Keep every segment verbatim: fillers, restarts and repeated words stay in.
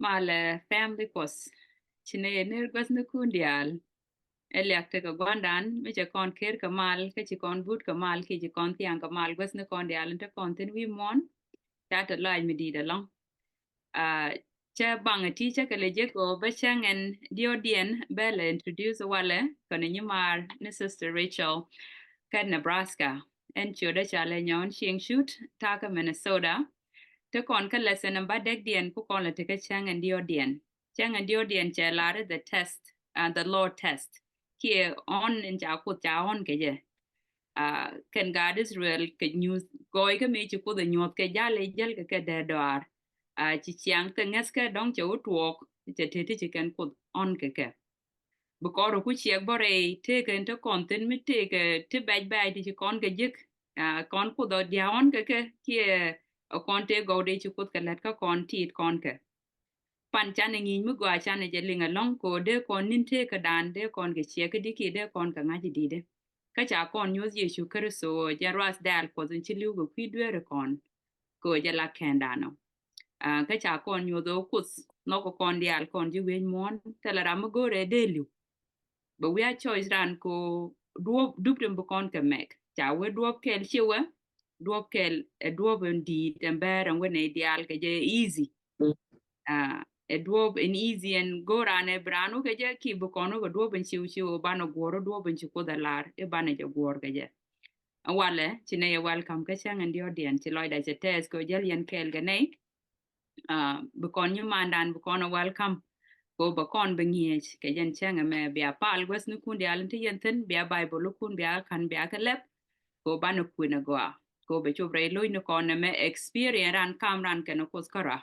Malɛ family Kuɔth. Ci nɛy ɛ ner guäthnikun diaal. Ɛ liak tekɛ gua̱ndan mi cɛ kɔn ker kɛ mal, kä ci kɔn but kɛ mal, kiɛ ci kɔn thiaŋ kɛ mal, guäthnikɔn diaal in te kɔn thi̱n wi̱i̱ muɔ̱ɔ̱n. Ca te lɔaac mi di̱i̱t ɛlɔ̱ŋ. Cä baŋ ɛ ti cä kɛ lɛ jek ɣöö bä cäŋ ɛn diɔ̱ɔ̱diɛn bä lɛ introduce walɛ kɔnɛ nyimaar ni Sister Rachel kä Nebraska. Ɛn ciötdä ca lɛ nyɔn cieŋ cut takä Minnesota. Te kɔn kä lesson ɛn bä dɛkdiɛn ku kɔn lɛ tekɛ cäŋ ɛn diɔ̱ɔ̱diɛn. Cäŋ ɛn diɔ̱ɔ̱diɛn cɛ lar i̱ the test, uh, the Lord test. Kiɛ ɣɔn in ca Kuoth ca ɣɔn kɛ jɛ. Kɛn gaat Israel kɛ nyuuth gɔɔy kä mëë ci Kuoth ɛ nyuɔth kɛ jal ɛ jäl kɛ kɛ dee dɔaar. Ci ciaŋ kɛ ŋäth kɛ dɔ̱ŋ cɛ wä tuɔɔk cɛ tëë ti ci kɛn Kuoth ɣɔn kɛ kɛ. Bi kɔn rɔ ku ciɛk bä rɛy tëëkɛ te kɔn thi̱n mi tëëkɛ ti bɛc bɛc ti ci kɔn kɛ jek. Kɔn Kuoth ɔ dia̱a̱ ɣɔn kɛ kɛ kiɛ kɔn tëë gɔw dee ci Kuoth kɛ lät kä kɔn tiit kɔn kɛ. Pan canɛ ŋi̱i̱c mi gɔaa canɛ jɛ liŋ ɛlɔ̱ŋ kɛ ɣöö dee kɔn ni̱n tëëkädan dee kɔn kɛ ciɛ kä di̱t kiɛ dee kɔn kɛ ŋa̱c i̱ di̱t i̱. Kä ca kɔn nyuɔ̱th Yecu Kritho jɛn ruath dɛ̈ɛ̈l Kuɔth in ci li̱w kɛ kui̱ dueeri kɔn kɛ ɣöö jɛ la kɛndan ɔ. Kä ca kɔn nyuɔ̱th ɣöö Kuoth nhɔk kɔn diaal kɔn ji̱ wi̱i̱ muɔ̱ɔ̱n thilɛ ram mi go̱o̱rɛ dee li̱w. Bɛ wi̱i̱ a choice ran ko duɔ̱ɔ̱p dup tin bi kɔn kɛ mɛk. Ca wee duɔ̱ɔ̱p kɛl ci wee duɔ̱ɔ̱p kɛl ɛ duɔ̱ɔ̱p in di̱i̱t ɛn bɛɛr ɛn wee nɛy diaal kɛ jɛ easy. Ɛ duɔ̱ɔ̱p in easy ɛn go̱o̱r ran ɛ bi ran wä kɛ jɛ ki bi kɔn wä kɛ duɔ̱ɔ̱p in ciw ciw banɛ guɔ̱ɔ̱r wä duɔ̱ɔ̱p in ci Kuoth ɛ lar i̱ banɛ jɛ guɔ̱ɔ̱r kɛ jɛ. Ɛn walɛ ci nɛy ɛ welcome kä cäŋ ɛn diɔ̱ɔ̱diɛn ci lɔcdɛ cɛ tɛth kɛ jɛl yɛn kɛɛl kɛ nɛy. Bi kɔn nyimandan bi kɔn ɛ welcome. Ko bɛ kɔn bi ŋi̱eec kɛ jɛn cäŋ ɛmɛ bia pal guäthnikun diaal in ti yɛn thi̱n bia Baibol ikun bia ka̱n bia kɛ lɛp. Ko banɛ kuën ɛ gɔaa ko bɛ cop rɛy lo̱cnikɔn ɛmɛ experience ran kam ran kɛn ɛ Kuoth kärɔa.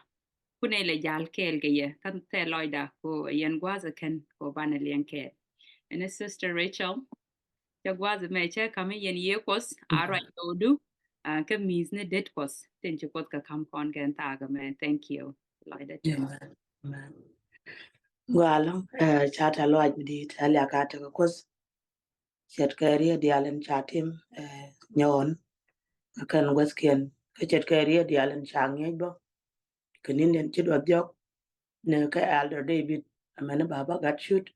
Kunɛ lɛ jal kɛɛl kɛ yɛ kä thɛ lɔcda ko yɛn gua̱a̱th ɛ kɛn ko banɛ liɛŋ kɛɛl. Ɛn ɛ Sister Rachel. Cɛ gua̱a̱th mɛ cɛ ka̱m i̱ yɛn yiëë Kuɔth a ruac kɛ wä du. Kä mi̱i̱th ni det Kuɔth tin ci Kuɔth kɛ ka̱m kɔn kɛn thaak mɛ. Thank you. Lɔcdɛ tɛ. Gualä ca tɛ lɔac mi di̱i̱t a liak a tekɛ Kuɔth. Ce̱tkɛ riet diaal in ca tim nyɔɔn kä kɛn guäthkiɛn kä ce̱tkɛ riet diaal in ca ŋi̱eec bä. Kɛ ni̱n diɛn ci duɔth jɔk ni kɛ Elder David amäni baba gat cut.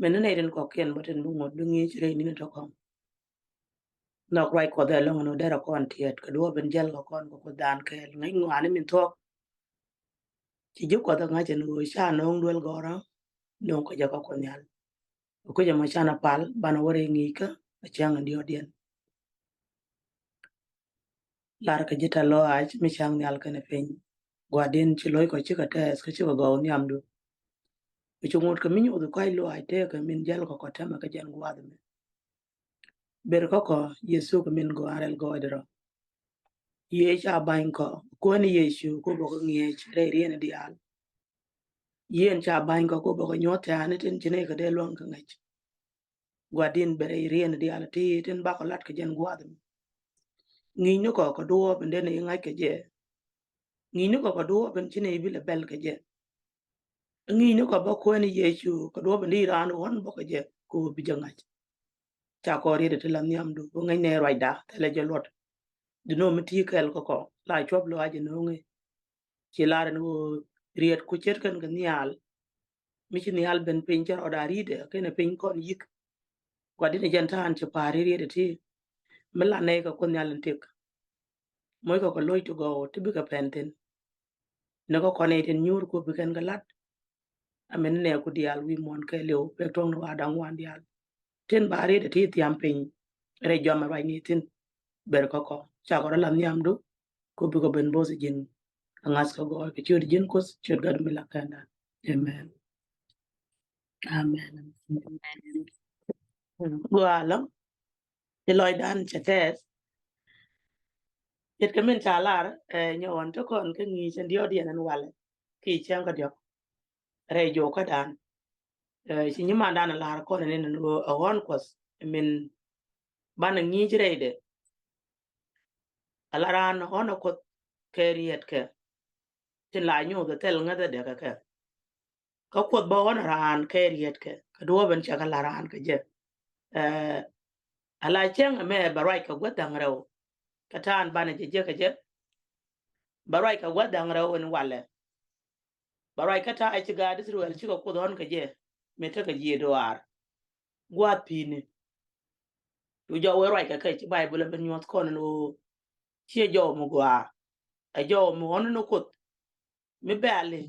Mɛn ni nɛy tin kɔkiɛn bä tin bi ŋot bi ŋi̱i̱c rɛy ni̱n tɔkɔŋ. Nhɔk ruac Kuɔth ɛlɔ̱ŋ ni wä derɛ kɔn tiɛt kɛ duɔ̱ɔ̱p in jäl kɛ kɔn kɛ Kuothdan kɛɛl ŋäc ŋɔaani min thuɔ̱k. Ci ji̱ Kuɔth ɛ ŋa̱c ɛn ɣöö ca no̱o̱ŋ duel gɔ̱rä no̱o̱ŋ kɛ jɛ kä Kuoth Nhial. Kɛ kui̱c ɛmɔ canɛ pal banɛ wä rɛy ŋi̱i̱cä ɛ cäŋ in diɔ̱ɔ̱diɛn. Lar kɛ ji̱ tɛ̈th lɔaac mi cäŋ nhial kɛnɛ piny. Gua̱di̱n ci lo̱ckɔ cikɛ tɛɛth kä cikɛ gɔw nhiamdu. Kɛ ci ŋot kɛ mi nyoth kɔ̱a̱c lɔaac tëëkɛ min jäl kɔ kɔ tɛmɛ kɛ jɛn gua̱a̱th ɛmɛ. Ber kä kɔ Yecu kɛ min gɔaa rɛl gɔɔydɛ rɔ. Yiëë ca ba̱ny kɔ kuäni Yecu ku bɔkɛ ŋi̱eec rɛy rieni diaal. Yiëën ca ba̱ny kɔ ku bɔkɛ nyuɔ̱th tɛ̈ni tin ci nɛy kɛ dee luäŋ kɛ ŋäc. Gua̱di̱n bɛ rɛy rieni diaal ti tin bakɔ lat kɛ jɛn gua̱a̱th ɛmɛ. Ŋi̱i̱cni kɔ kɛ duɔ̱ɔ̱p in dee nɛy ŋa̱c kɛ jɛ. Ŋi̱i̱cni kɔ kɛ duɔ̱ɔ̱p in ci nɛy bi lɛ bɛl kɛ jɛ. Ŋi̱i̱cni kɔ bä kuäni Yecu kɛ duɔ̱ɔ̱p in di raan ɣɔ̱n bä kɛ jɛ kɛ ɣöö bi jɛ ŋa̱c. Ca kɔ riet ti la nhiamdu bä ŋäc nɛ ruacda thilɛ jɛ luɔt. Di no̱o̱ŋ mi ti kɛl kä kɔ la cuɔp lɔaac ɛ no̱o̱ŋi. Ci lar ɛn ɣöö riet ku ce̱tkɛn kɛ nhial. Mi ci nhial ben piny cä rɔɔda ri̱tdɛ kɛnɛ piny kɔn yi̱k. Gua̱di̱n ɛ jɛn ta̱a̱n ci pa̱a̱r riet ɛ ti mi la nɛy kɛ Kuoth Nhial in tëk. Moc kɛ kɛ lo̱c ti gɔw ti bikɛ pɛn thi̱n. Ni kä kɔn nɛy tin nyuur ku bikɛn kɛ la̱t. Amäni nɛɛku diaal wi̱i̱ muɔ̱ɔ̱n kɛɛliw pek tuɔ̱ŋ ni wa da̱ŋ wan diaal. Tin ba riet ɛ ti thiam piny rɛy jɔam ɛ ruacni thi̱n. Ber kä kɔ cakɔ rɔ la nhiamdu. Ku bikɔ ben bo̱th ji̱n kɛ ŋa̱th kɛ gɔɔy kɛ ciöt ji̱n Kuoth ciöt Gatdu mi la kɛnda. Amen. Amen. Gualä. Ci lɔcdan cɛ tɛɛth. Ce̱tkɛ min ca lar ɛ nyɔwän te kɔn kä ŋi̱i̱c ɛn diɔ̱ɔ̱diɛn ɛn walɛ ki cäŋ kä diɔ̱k. Rɛy jo̱o̱kädan ci nyimandan ɛ lar kɔn ɛn in ɛ ɣɔ̱n Kuɔth min banɛ ŋi̱i̱c rɛydɛ. Ala raan ɣɔ̱n ɛ Kuoth kɛ rietkɛ tin la nyoth ɛ thil ŋäthädɛ kɛ kɛ. Kä Kuoth bä ɣɔ̱n raan kɛ rietkɛ kɛ duɔ̱ɔ̱p in cɛ kɛ la raan kɛ jɛ. Ala cäŋ ɛmɛ bɛ ruac kɛ gua̱th da̱ŋ rɛw kɛ ta̱a̱n banɛ jɛ jɛ kɛ jɛ. Bɛ ruac kɛ gua̱th da̱ŋ rɛw in walɛ. Ba ruac kä ta̱a̱ ɛ ci gaat Israel cikɛ Kuoth ɣɔ̱n kɛ jɛ mëë tekɛ ji̱ dɔaar. Gua̱a̱th pi̱i̱ni. Cu jɔw wee ruac kɛ kɛ ci Baibol ɛ ben nyuɔ̱th kɔn ɛn ɣöö ciɛ jɔw mi gɔaa. Ɛ jɔw mi ɣɔ̱n ni Kuoth mi bɛ̈ɛ̈li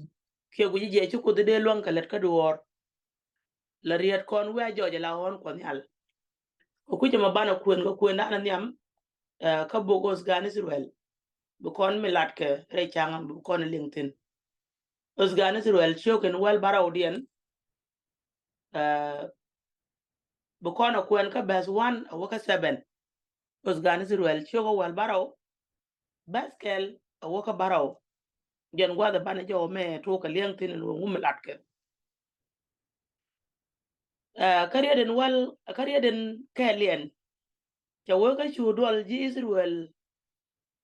kiɛ guici jɛ ci Kuoth dee luäŋ kɛ lät kä duɔ̱ɔ̱r. La riet kɔn wee a jɔc ala ɣɔ̱n Kuɔth Nhial. Kɛ kui̱c ɛmɔ banɛ kuën kɛ kuëndan nhiam, eh, kä bok Ɣöth Gan Israel. Bi kɔn mi latkɛ rɛy ca̱ŋ bi kɔn liŋ thi̱n. Ɣöth Gan Israel ciök in wäl bärɔwdiɛn, eh, bi kɔn ɛ kuɛn kä bɛ̈th one a wä kä seven. Ɣöth Gan Israel ciök ɛ wäl bärɔw, bɛ̈th kɛl a wä kä bärɔw. Jɛn gua̱th ɛ banɛ jɔw mɛ tuɔk kɛ liɛŋ thi̱n in wä ŋu mi latkɛ. Eh, kä riet in wäl, kä riet in kɛɛliɛn. Cɛ wee kä cu duɔl ji̱ Israel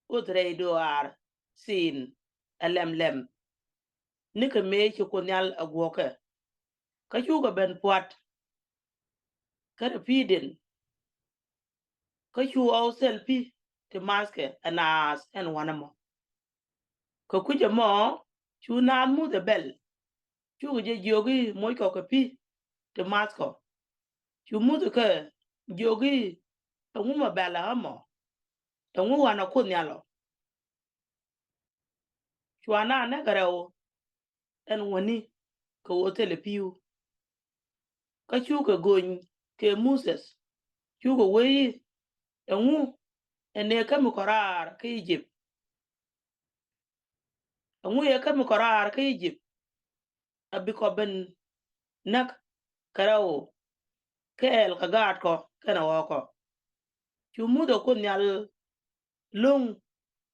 Kuoth rɛy dɔaar Sin ɛ lɛmlɛm. Nikɛ mëë ci Kuoth Nhial ɛ guɔ̱kɛ. Kä cukɛ ben pua̱t kä Repidim. Kä cu ɣɔw thil pi̱ ti mathkɛ ɛ naath ɛn wanɛ mɔ. Kɛ kui̱c ɛmɔ cu naath Muthɛ bɛl. Cukɛ jɛ jiök i̱ moc kɔ kɛ pi̱ ti math kɔ. Cu Muthɛ kɛ jiök i̱ ɛŋu mɔ bɛl ɛ ɣä mɔ? Ɛŋu wanɛ Kuoth Nhial ɔ? Cua naath näk kɛ rɛw ɛn wäni kɛ ɣöö thilɛ pi̱w. Kä cukɛ gony kɛ Muthɛ, cukɛ wee i̱ ɛŋu ɛ nɛɛkä mi kɔ raar kä Ijip? Ɛŋu yɛ kä mi kɔ raar kä Ijip? A bi kɔ ben näk kɛ rɛw kɛɛl kɛ gaatkɔ kɛnɛ ɣɔɔkɔ. Cu Muthɛ Kuoth Nhial lo̱ŋ,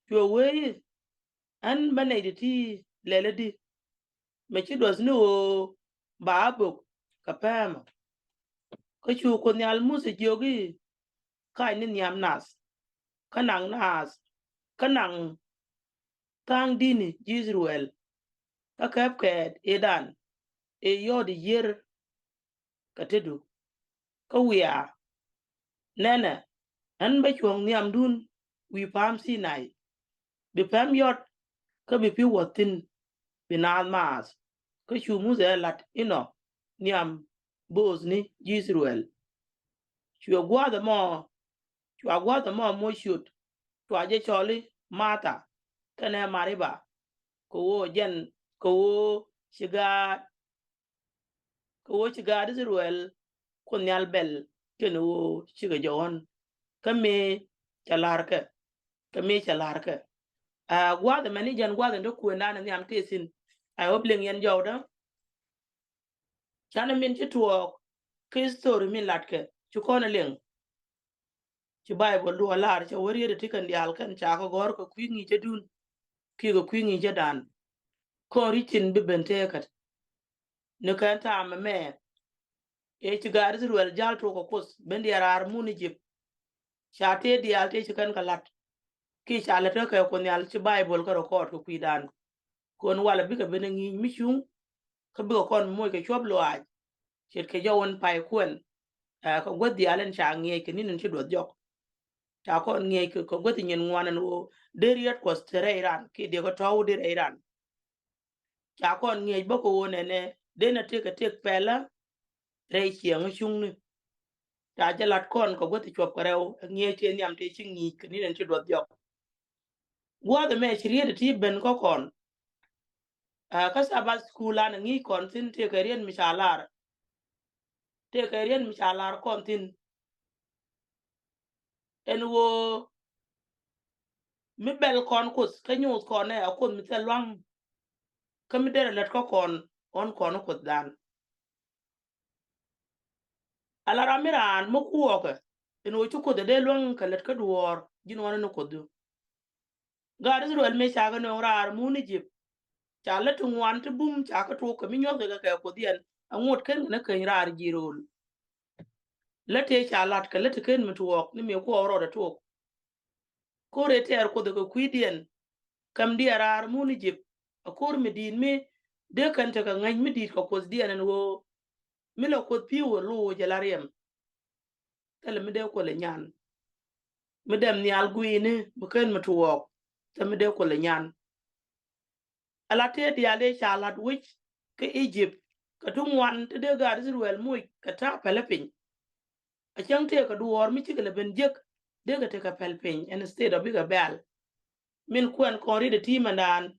cuɛ wee i̱ ɣän bä nɛy ti ti lɛl i̱di, mɛ ci duɔth ni ɣöö ba a bök kɛ pɛmɛ. Kä cu Kuoth Nhial Muthɛ jiök i̱ kac ni nhiam nath, kä naŋ nath, kä naŋ tha̱a̱ŋ di̱ni ji̱ Israel, kä kɛp kɛɛt ëëdan ëë yɔ̱ɔ̱t i̱ yiër kɛ tetdu. Kä wiaa, nɛnɛ, ɣän bä cuɔ̱ŋ nhiamdun wi̱i̱ pa̱a̱m Thinai, bi pɛm yɔt, kä bi pi̱w wä thi̱n, bi naath maath. Kä cu Muthɛ ɛ la̱t inɔ nhiam bööthni ji̱ Israel. Cuɛ gua̱a̱th ɛmɔ, cua gua̱a̱th ɛmɔ moc ciöt, cua jɛ cɔl i̱ Matha kɛnɛ Mariba, kɛ ɣöö jɛn, kɛ ɣöö ci gaat, kɛ ɣöö ci gaat Israel Kuoth Nhial bɛl kɛnɛ ɣöö cikɛ jɔwän. Kä mëë cɛ la̱rkɛ, kä mëë cɛ la̱rkɛ. Ah, gua̱a̱th ɛmɛni jɛn gua̱a̱th ɛn te kuëndan nhiam tëë thi̱n. I hope liŋ yɛn jɔwdä. Canɛ min ci tuɔɔk kä history min latkɛ ci kɔn ɛ liŋ. Ci Baibol duɔ lar cɛ wä riet ti kɛn diaal kɛn ca kɛ gɔ̱r kɛ kui̱ ŋi̱i̱cädun kiɛ kɛ kui̱ ŋi̱i̱cädan. Kɔn ri̱c tin bi ben teekä. Ni kɛn thaam ɛmɛ ëë ci gaat Israel jäl tuɔk kɛ Kuoth ben diɛɛr raar mun Ijip. Ca tëë diaal tëë ci kɛn kɛ la̱t. Kiɛ ca lät kä kɛ Kuoth Nhial ci Baibol kɛ record kɛ kui̱dan. Kɔn walɛ bikɛ ben ɛ ŋi̱i̱c mi cuŋ. Kä bikɛ kɔn moc kɛ cuɔp lɔaac. Ce̱tkɛ jɔwän pay kuɛn, eh, kɛ guäth diaal ɛn ca ŋi̱eec kɛ ni̱n ɛn ci duɔth jɔk. Ca kɔn ŋi̱eec kɛ, kɛ guäth nyin ŋuan ɛn ɣöö dee riet Kuɔth te rɛy ran kiɛ diɛ kɛ tɔ̱w dee rɛy ran. Ca kɔn ŋi̱eec bä kɛ ɣöö nɛnɛ dee nɛ tëk kɛ tëk pɛlä rɛy ciɛŋ cuŋni. Ca jɛ la̱t kɔn kɛ guäth cuɔp kɛ rɛw ɛ ŋi̱eec tëë nhiam tëë ci ŋi̱i̱c kɛ ni̱n ɛn ci duɔth jɔk. Gua̱a̱th ɛmɛ ci riet ti ben kä kɔn. Ah, kä Sabbath school an ŋi̱i̱c kɔn thi̱n tëëkɛ riet mi ca lar. Tëëkɛ riet mi ca lar kɔn thi̱n. Ɛn ɣöö mi bɛl kɔn Kuoth kä nyuuth kɔn ɛ a Kuoth mi thil lua̱ŋ. Kä mi derɛ lät kä kɔn ɣɔn kɔn Kuothdan. Ala ram mi raan mi kuɔɔkɛ ɛn ɣöö ci Kuoth ɛ dee luäŋ kɛ lät kä duɔ̱ɔ̱r ji̱n ɣɔn ɛn Kuothdu. Gaat Israel mëë ca kɛ nööŋ raar mun Ijip. Ca lät ti ŋuan ti bum ca kɛ tuɔk kɛ mi nyuɔ̱thkɛ kɛ kɛ Kuoth yɛn. Aŋot ken kɛ ni keny raar ji̱ ro̱o̱l. Lät tëë ca la̱t kɛ lät ti ken mi tuɔɔk ni mëë kuɔɔk rɔɔdɛ tuɔk. Ko̱r ëë tɛɛr Kuoth kɛ kui̱diɛn. Käm diɛɛr raar mun Ijip. A ko̱r mi di̱i̱t mi dee kɛn tekɛ ŋäc mi di̱i̱t kɛ Kuothdiɛn ɛn ɣöö mi la Kuoth pi̱w ɛ lo̱o̱ jɛ la riɛm. Thilɛ mi dee kuɔlɛ nyan. Mi dɛm nhial gui̱i̱ni mi ken mi tuɔɔk. Thilɛ mi dee kuɔlɛ nyan. Ala tëë diaal dee ca la̱t wec kä Egypt, kɛ ti ŋuan ti dee gaat Israel moc kɛ ta̱a̱ pɛlɛ piny. A cäŋ tëë kɛ duɔɔr mi cikɛ lɛ ben jek, dee kɛ tekɛ pɛl piny, instead of bikɛ bɛl. Min kuɛn kɔn riet ɛ ti mɛndan,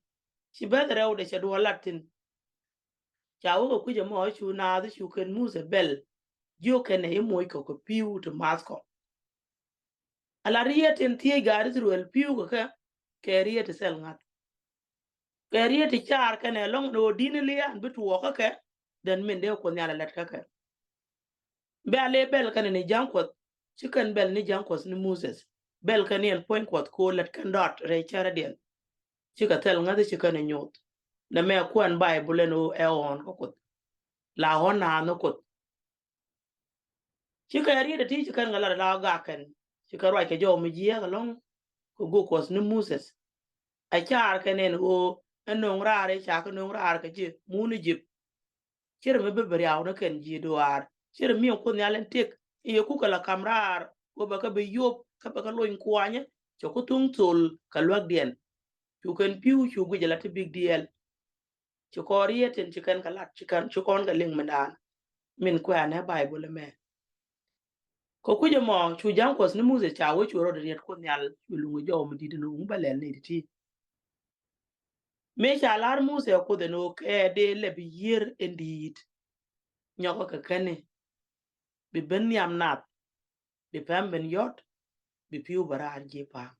ci beth rɛwdɛ cɛ duɔɔr lat thin. Ca wä kɛ kui̱c ɛmɔ cu naath cu kɛn Muthɛ bɛl, jiök kɛn ɛ i̱ moc kɔ kɛ pi̱w ti math kɔ. Ala riet tin thiec gaat Israel pi̱w kɛ kɛ, kɛ riet ti thil ŋa̱th. Kɛ riet ti car kɛn ɛ lɔŋ ni ɣöö di̱n lia̱a̱n bi tuɔɔk kä kɛ, then min dee Kuoth Nhial ɛ lɛt kä kɛ. Bɛ a lee bɛl kɛn ni ja̱ŋ Kuɔth, ci kɛn bɛl ni ja̱ŋ Kuɔth ni Moses. Bɛl kɛn ni ɛn puɔ̱ny Kuɔth kɛ ɣöö lɛt kɛn dɔɔt rɛy cärädiɛn. Cikɛ thil ŋäth ci kɛn ɛ nyoth. Nɛ mɛ kuɛn Baibul ɛn ɣöö ɛ ɣɔ̱ɔ̱n kä Kuoth. La ɣɔ̱n naath ni Kuoth. Cikɛ riet ɛ ti ci kɛn kɛ lat ala gak kɛn. Cikɛ ruac kɛ jɔw mi jiääk ɛlɔ̱ŋ kɛ gök Kuɔth ni Moses. Ɛ car kɛn ɛn ɣöö ɛ nöŋ raar ɛ ca kɛ nöŋ raar kɛ ji̱ mun Egypt. Cirɛ mi bi bi riaw ni kɛn ji̱ duaar. Cirɛ mi ɛn Kuoth Nhial ɛn tëk i̱ yɛ kukɛ la kam raar kɛ bɛ kɛ bi yop kɛ bɛ kɛ lony kuanyä. Cɛ ku thuŋ thol kɛ luäkdiɛn. Cu kɛn pi̱w cu guic ala ti big diɛɛl. Ci kɔn riet tin ci kɛn kɛ lat ci kɛn ci kɔn kɛ liŋ mindan. Min kuɛ̈ɛ̈n ɛ Baibul ɛmɛ. Kɛ kui̱c ɛmɔ cu ja̱ŋ Kuɔth ni Muthɛ ca wee cu rɔɔdɛ riet Kuoth Nhial cu luŋ jɔw mi di̱t ni wuŋ bä lɛl ni ti ti. Mëë ca lar Muthɛ Kuoth ɛn ɣöö kɛ dee lɛ bi yiër ɛn di̱i̱t. Nyɔkɛ kɛ kɛn ni bi ben nhiam nath, bi pɛm ben yɔt, bi pi̱w bä raar ji̱ pa̱a̱m.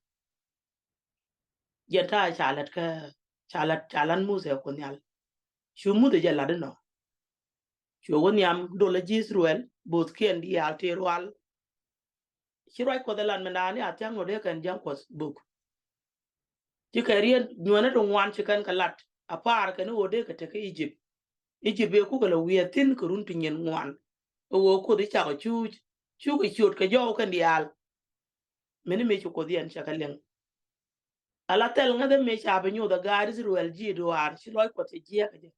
Jɛn ta̱a̱ ca lät kä ca lät ca lät Muthɛ Kuoth Nhial. Cu Muthɛ jɛ lat inɔ. Cu wä nhiam dolä ji̱ Israel bo̱o̱thkiɛn diaal tëë rual. Ci ruac Kuɔth ɛ lat mindan ni a thia̱ŋ nɔ dee kɛn ja̱ŋ Kuɔth buk. Ci kɛ riet nyuɔ̱nɛ ti ŋuan ci kɛn kɛ lat a pa̱a̱r kɛn i̱ ɣöö dee kɛ tek kä Egypt. Egypt ëë kukɛ lɛ wi̱i̱ a thi̱n kɛ run ti nyin ŋuan. Ɛ ɣöö Kuoth i̱ cakɔ cuuc cukɛ ciöt kɛ jɔw kɛn diaal. Mini mëë ci Kuoth yɛn cɛ kɛ liŋ. Ala thil ŋäth mëë ca bi nyoth ɛ gaat Israel ji̱ duaar ci lɔc Kuɔth cɛ jiɛɛk kɛ jɛ.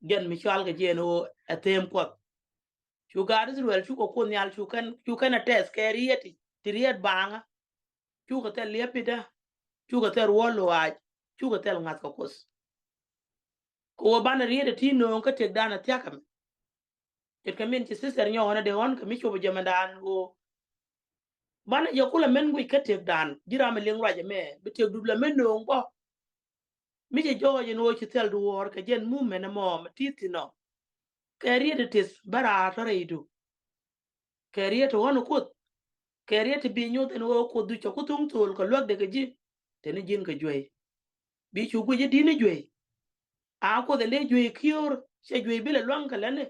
Jɛn mi cual kɛ jɛ ɛn ɣöö ɛ them Kuɔth. Cu gaat Israel cukɛ Kuoth Nhial cu kɛn cu kɛn ɛ tɛth kɛ riet ti riet baŋä. Cukɛ thil liɛp pitdä. Cukɛ thil ruɔl luaac. Cukɛ thil ŋa̱th kɛ Kuoth. Kɛ ɣöö banɛ riet ɛ ti nööŋ kä tëkdan ɛ thia̱k ɛmɛ. Ce̱tkɛ min ci sister nyɔɔnä dee ɣɔ̱n kɛ mi cop ɛ jɛ mɛndan ɣöö banɛ jɛ kulɛ mɛn guic kä tëkdan ji̱ ram ɛ liŋ ruac ɛmɛ bi tëk dup lɛ mɛn nööŋ bä. Mi cɛ jɔɔc ɛn ɣöö ci thil duɔ̱ɔ̱r kɛ jɛn mumɛn ɛmɔ mɛ ti̱i̱ thi̱n ɔ. Kɛ riet ɛ tith bä raar tɔ̱ rɛydu. Kɛ riet ti ɣɔ̱n Kuoth. Kɛ riet ti bi nyoth ɛn ɣöö Kuoth du cɛ ku thuŋ thol kɛ luäk dee kɛ ji̱. Teni ji̱n kɛ juey bi cu guic i̱ di̱n i̱ juey. A Kuoth ɛn dee juey kiöör cɛ juey bi lɛ luaŋ kɛ lätni.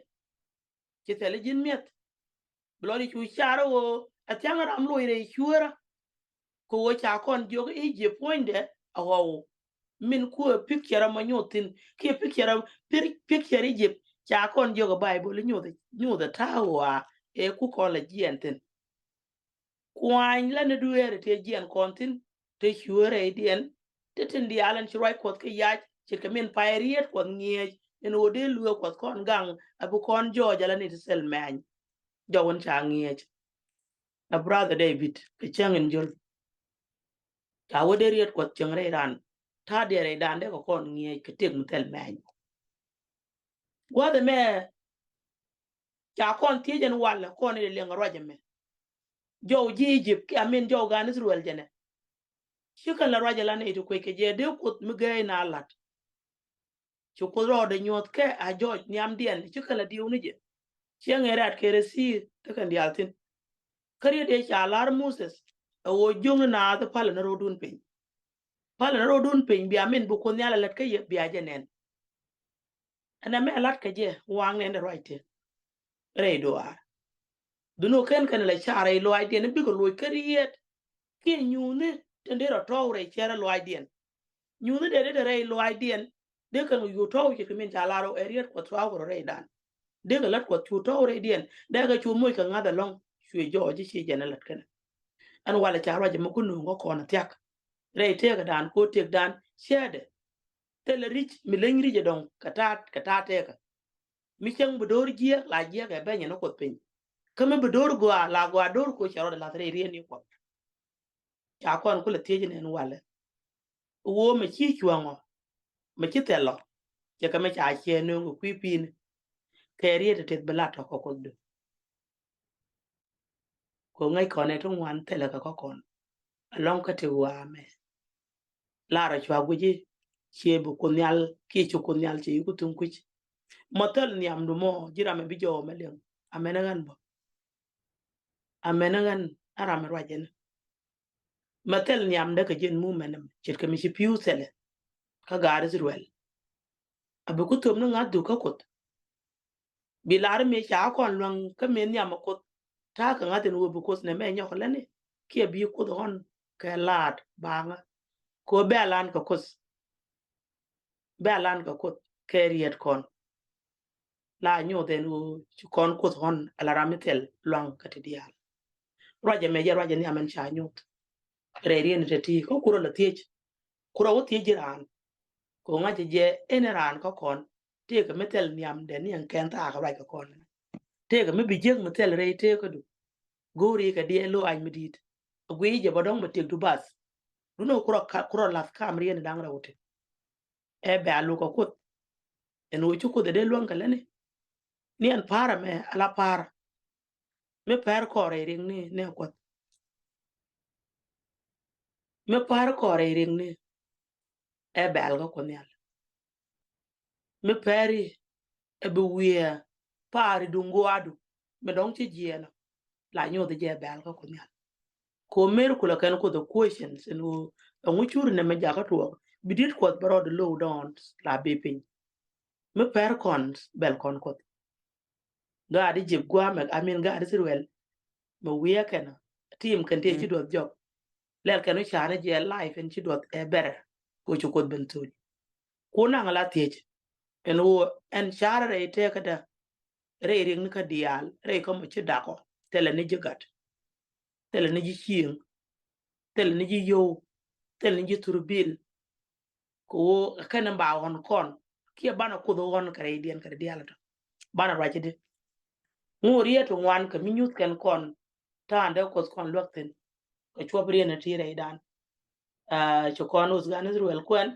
Ci thɛl i̱ ji̱n mi̱eth. Bi lɔcdɛ cu car ɣöö ɛ thia̱ŋ ram loc rɛy cuäärä. Kɛ ɣöö ca kɔn jiök i̱ Egypt puɔ̱nydɛ a ɣɔw. Min kuɛ picture ɛmɔ nyoth thi̱n kiɛ picture picture Egypt ca kɔn jiök ɛ Baibol i̱ nyoth nyoth ɛ ta̱a̱ ɣɔaa. Ëë ku kɔn lɛ jiɛɛn thi̱n. Kuany lä ni dueeri tëë jiɛn kɔn thi̱n, tëë cuëë rɛydiɛn, ti tin diaal ɛn ci ruac Kuɔth kɛ yac, ce̱tkɛ min pay riet Kuɔth ŋi̱eec, ɛn ɣöö dee luëë Kuɔth kɔn gaŋ, a bi kɔn jɔɔc ala ni ti thil mɛny. Jɔwän ca ŋi̱eec. A brother David, kɛ cäŋ in jöl. Ca wä dee riet Kuɔth cäŋ rɛy ran, ta̱a̱ diɛɛr rɛy dan dee kɛ kɔn ŋi̱eec kɛ tëk mi thil mɛny. Gua̱th ɛmɛ, ca kɔn thiec ɛn walɛ kɔn in liɛŋ ruac ɛmɛ. Jɔw ji̱ Egypt kiɛ amin jɔw gan Israel jɛnɛ. Ci kɛn la ruac ɛlan iti kuec kɛ jɛ dee Kuoth mi gɛɛc na lat. Ci Kuoth rɔɔdɛ nyuɔth kɛ a jɔc nhiamdiɛn ci kɛn la diw ni jɛ. Ciɛ ŋɛ rat kɛ rɛ thi̱i̱ te kɛn diaal thi̱n. Kä riet dee ca lar Moses ɛ ɣöö jiökni naath palä ni ro̱o̱dun piny. Palä ni ro̱o̱dun piny bia min bi Kuoth Nhial a lät kä yɛ bia jɛ nɛn. Ɛn ɛmɛ lat kɛ jɛ waŋ nɛn dɛ ruac te. Rɛy duaar. Dhunukɛn kɛn la ca rɛy luaacdiɛn bikɛ loc kä riet. Kiɛ nyuuthni tin dee rɔ tɔw rɛy cɛrɛ luaacdiɛn. Nyuuthni dee dee rɛy luaacdiɛn. Dee kɛn kɛ cu tɔw ce̱tkɛ min ca lar ɛ riet Kuɔth cuaw kɛ rɔ rɛydan. Dee kɛ lät Kuɔth cu tɔw rɛydiɛn dee kɛ cu moc kɛ ŋa̱th ɛlɔ̱ŋ. Cuɛ jɔɔc ci jɛn ɛ lät kɛnɛ. Ɛn walɛ ca ruac ɛmɛ ku nööŋ kä kɔn ɛ thia̱k. Rɛy tëëkädan ko̱ tëkdan ciɛɛdɛ. Thilɛ ri̱c mi leny ri̱c ɛ dɔ̱ŋ kɛ ta̱a̱ kɛ ta̱a̱ tëëkä. Mi cäŋ bi do̱r jiääk la jiääk ɛ bɛny ɛn Kuɔth piny. Kä mi bi do̱r gɔaa la gɔaa do̱r ko̱ cɛ rɔɔdɛ la̱th rɛy riet ni Kuɔth. Ca kɔn kulɛ thiec nɛn walɛ. Ɣöö mɛ ci cuäŋɔ. mɛ ci thɛl lɔ. Cɛ kɛ mɛ ca ciɛ nööŋ kɛ kui̱ pi̱i̱ni. Kɛ riet tɛth bi lat tɔk kɛ Kuoth du. Kɛ ŋäc kɔn ɛ ti ŋuan thilɛ kɛ kä kɔn. Alɔŋ kä ti ɣɔaa mɛ. Lar a cua guici, ciɛ bi Kuoth Nhial kiɛ ci Kuoth Nhial ci yi ku thuŋ kui̱c. Mɔ thil nhiamdu mɔ ji̱ ram ɛ bi jɔw mɛ liŋ. Amɛn ɛ ɣän bä. Amɛn ɛ ɣän a ram ɛ ruac ɛn. Mɛ thil nhiamdä kɛ ji̱n mu mɛn ɛmɛ ce̱tkɛ mi ci pi̱w thilɛ. Kä gaat Israel a bi ku thöp ni ŋa̱th duk kä Kuoth. Bi lar mi ca kɔn luäŋ kä mi nhiam a Kuoth. Ta̱a̱ kɛ ŋa̱th in wee bi Kuoth nɛ mɛ nyɔk lɛni. Kiɛ bi Kuoth ɣɔn kɛ laat baŋä. Kɛ wee bɛ a lan kɛ Kuoth. Bɛ a lan kɛ Kuoth kɛ riet kɔn. La nyuth ɛn wee ci kɔn Kuoth ɣɔn ala ram mi thil luaŋ kɛ ti diaal. Ruacɛ mɛ jɛ ruacɛ nhiam ɛn ca nyuth. Rɛy rien tɛ ti kä kurɔ la thiec. Kurɔ wä thiec ji̱ raan. Kɛ ŋa̱c jɛ ɛn raan kä kɔn. Tëëkɛ mi thil nhiamdɛ ni ɛn kɛn thaak ruac kɛ kɔn. Tëëkɛ mi bi jiäk mi thil rɛy tëëkädu. Go̱o̱ri kɛ diɛ lo̱a̱c mi di̱i̱t. Guiy jɛ bä dɔ̱ŋ bɛ tiɛk du bath. Dun ɛ kurɔ ka, kurɔ lath kam rien da̱ŋ rɛw ti. Ɛ bɛ a luk ɛ Kuoth. Ɛn ɣöö ci Kuoth ɛ dee luäŋ kɛ lätni. Ni ɛn pa̱a̱r ɛmɛ ala pa̱a̱r. Mi pɛr kɔrɛ i riŋni ni ɛ Kuoth. Mi pɛr kɔrɛ i riŋni. Ɛ bɛl kä Kuoth Nhial. Mi pɛri ɛ bi wiɛ paari duŋ guadu mi dɔŋ ci jiɛɛnɔ. La nyoth jɛ bɛl kä Kuoth Nhial. Ko mer kula kɛn Kuoth ɛ questions ɛn ɣöö ɛŋu curi nɛ mɛ jakä tuɔɔk bi dit Kuɔth bɛ rɔɔd low down la bi piny. Mi pɛr kɔn bɛl kɔn Kuoth. Gaat Egypt guamɛ, I mean, gaat Israel mɛ wiɛ kɛn tim kɛn ti ci duɔth jɔk. Lɛl kɛn wi̱ ca̱rɛ jɛ life ɛn ci duɔth ɛ bɛrɛ. Ko ci Kuoth ben thol. Ku naŋ la thiec ɛn ɣöö ɛn ca̱rɛ rɛy tëkädä rɛy riɛkni kä diaal rɛy kä mɔ ci dakɔ thilɛ ni ji̱ gat. Thilɛ ni ji̱ cieŋ. Thilɛ ni ji̱ yio̱w. Thilɛ ni ji̱ thurbil. Kɛ ɣöö kɛn ba ɣɔn kɔn kiɛ banɛ Kuoth ɣɔn kɛ rɛydiɛn kɛ rɛy diaal tɔ. Banɛ ruac di. Ŋu riet ti ŋuan kɛ mi nyuth kɛn kɔn ta̱a̱ndɛ Kuoth kɔn luäk thi̱n. Kɛ cuɔp riet ni ti rɛydan. Ci kɔn uth gan Israel kuɛn.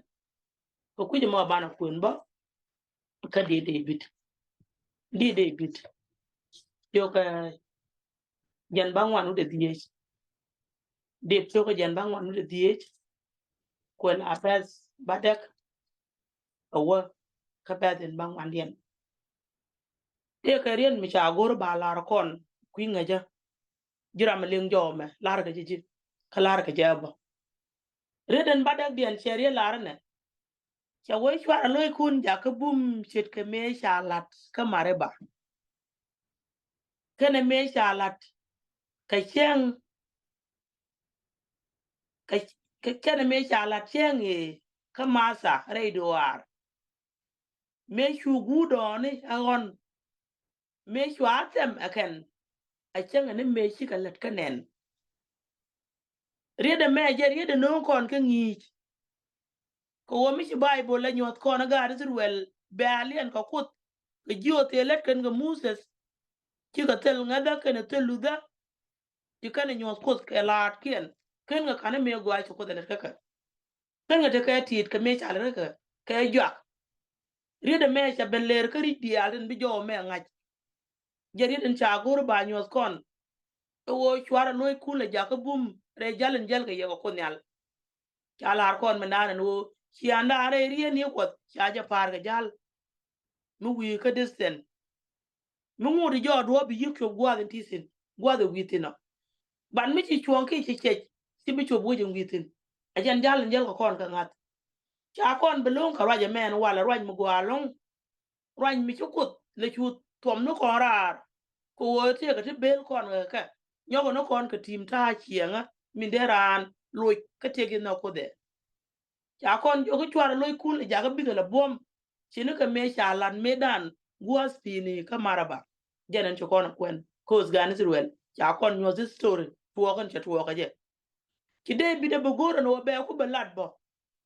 Kɛ kui̱c mɔ banɛ kuɛn bä. Kä di David. Di David. Yokɛ jɛn ba ŋuan wut ɛ dhieec. Dep cio̱kä jɛn ba ŋuan wut ɛ dhieec. Kuɛn a pɛth ba dɛk. Ɛ wä kä pɛth in ba ŋuan diɛn. Tëëkɛ riet mi ca go̱r ba lar kɔn kui̱ ŋäcä. Ji̱ ram mi liŋ jɔw mɛ lar kɛ ji̱ ji̱ kä lar kɛ jɛ bä. Riet in ba dɛk diɛn cɛ riet lar nɛ. Cɛ wee cuarɛ lo̱ckun jakä bum ce̱tkɛ mëë ca la̱t kä Mariba. Kɛnɛ mëë ca la̱t kɛ cäŋ kɛ, kɛ, kɛnɛ mëë ca la̱t cäŋ i̱ kä Matha rɛy duaar. Mëë cu guut dɔɔni ɛ ɣɔn. Mëë cua thɛm ɛ kɛn. A cäŋ ni mëë cikɛ lät kä nɛn. Riet ɛmɛ jɛ riet ɛ no̱o̱ŋ kɔn kä ŋi̱i̱c. Kɛ ɣöö mi ci Baibol la nyuɔth kɔn ɛ gaat Israel bɛ a liɛn kɛ Kuoth kɛ ji̱ ɣöö thil lät kɛn kɛ Moses. Cikɛ thil ŋäthä kɛnɛ thil luthä. Ci kɛn ɛ nyuɔth Kuoth kɛ laatkiɛn kɛn kɛ ka̱n ɛ mëë gɔaa ci Kuoth ɛ lät kä kɛ. Kɛn kɛ tekɛ ti̱i̱t kɛ mëë ca lät kä kɛ kɛ juak. Riet ɛmɛ ca ben lɛr kä ri̱c diaal tin bi jɔw mɛ ŋa̱c. Jɛ riet in ca go̱r ba nyuɔth kɔn. Ɛ ɣöö cuarɛ lo̱ckun lɛ jakä bum rɛy jäl in jäl kɛ yɛ kɛ Kuoth Nhial. Ca la̱r kɔn mi naan ɛn ɣöö ciaŋdan rɛy riet ni Kuɔth ca jɛ pa̱a̱r kɛ ja̱l. Mi wi̱i̱ kä distance. Mi ŋot i̱ jɔɔk duɔ̱ɔ̱p bi yi̱k cuɔp gua̱a̱th in ti thi̱n gua̱a̱th ɛ wi̱i̱ thi̱n ɔ. Ban mi ci cuɔ̱ɔ̱ŋ ki ci cɛc ci bi cuɔp wec in wi̱i̱ thi̱n. A jɛn ja̱l in jäl kɛ kɔn kɛ ŋa̱th. Ca kɔn bi lo̱ŋ kɛ ruac ɛmɛn walɛ ruac mi gɔaa lo̱ŋ. Ruac mi ci Kuoth lɛ cu thuɔm ni kɔn raar. Kɛ ɣöö tëëkɛ ti bel kɔn kɛ kɛ nyɔkɛ ni kɔn kɛ ti̱i̱m ta̱a̱ ciɛŋä min dee raan loc kä tëëk in nhɔk Kuoth ɛ. Ca kɔn jɔk i̱ cuarɛ lo̱ckun lɛ jakä bikɛ lɛ buɔ̱m. Ci ni kɛ mëë ca lat mëëdan gua̱a̱th pi̱i̱ni kä Mariba. Jɛn ɛn ci kɔn ɛ kuɛn ko̱o̱th gan Israel ca kɔn nyuɔth history tuɔɔk ɛn cɛ tuɔɔk ɛ jɛ. Ci David ɛ bi go̱o̱r ɛn ɣöö bɛ ku bɛ lat bä.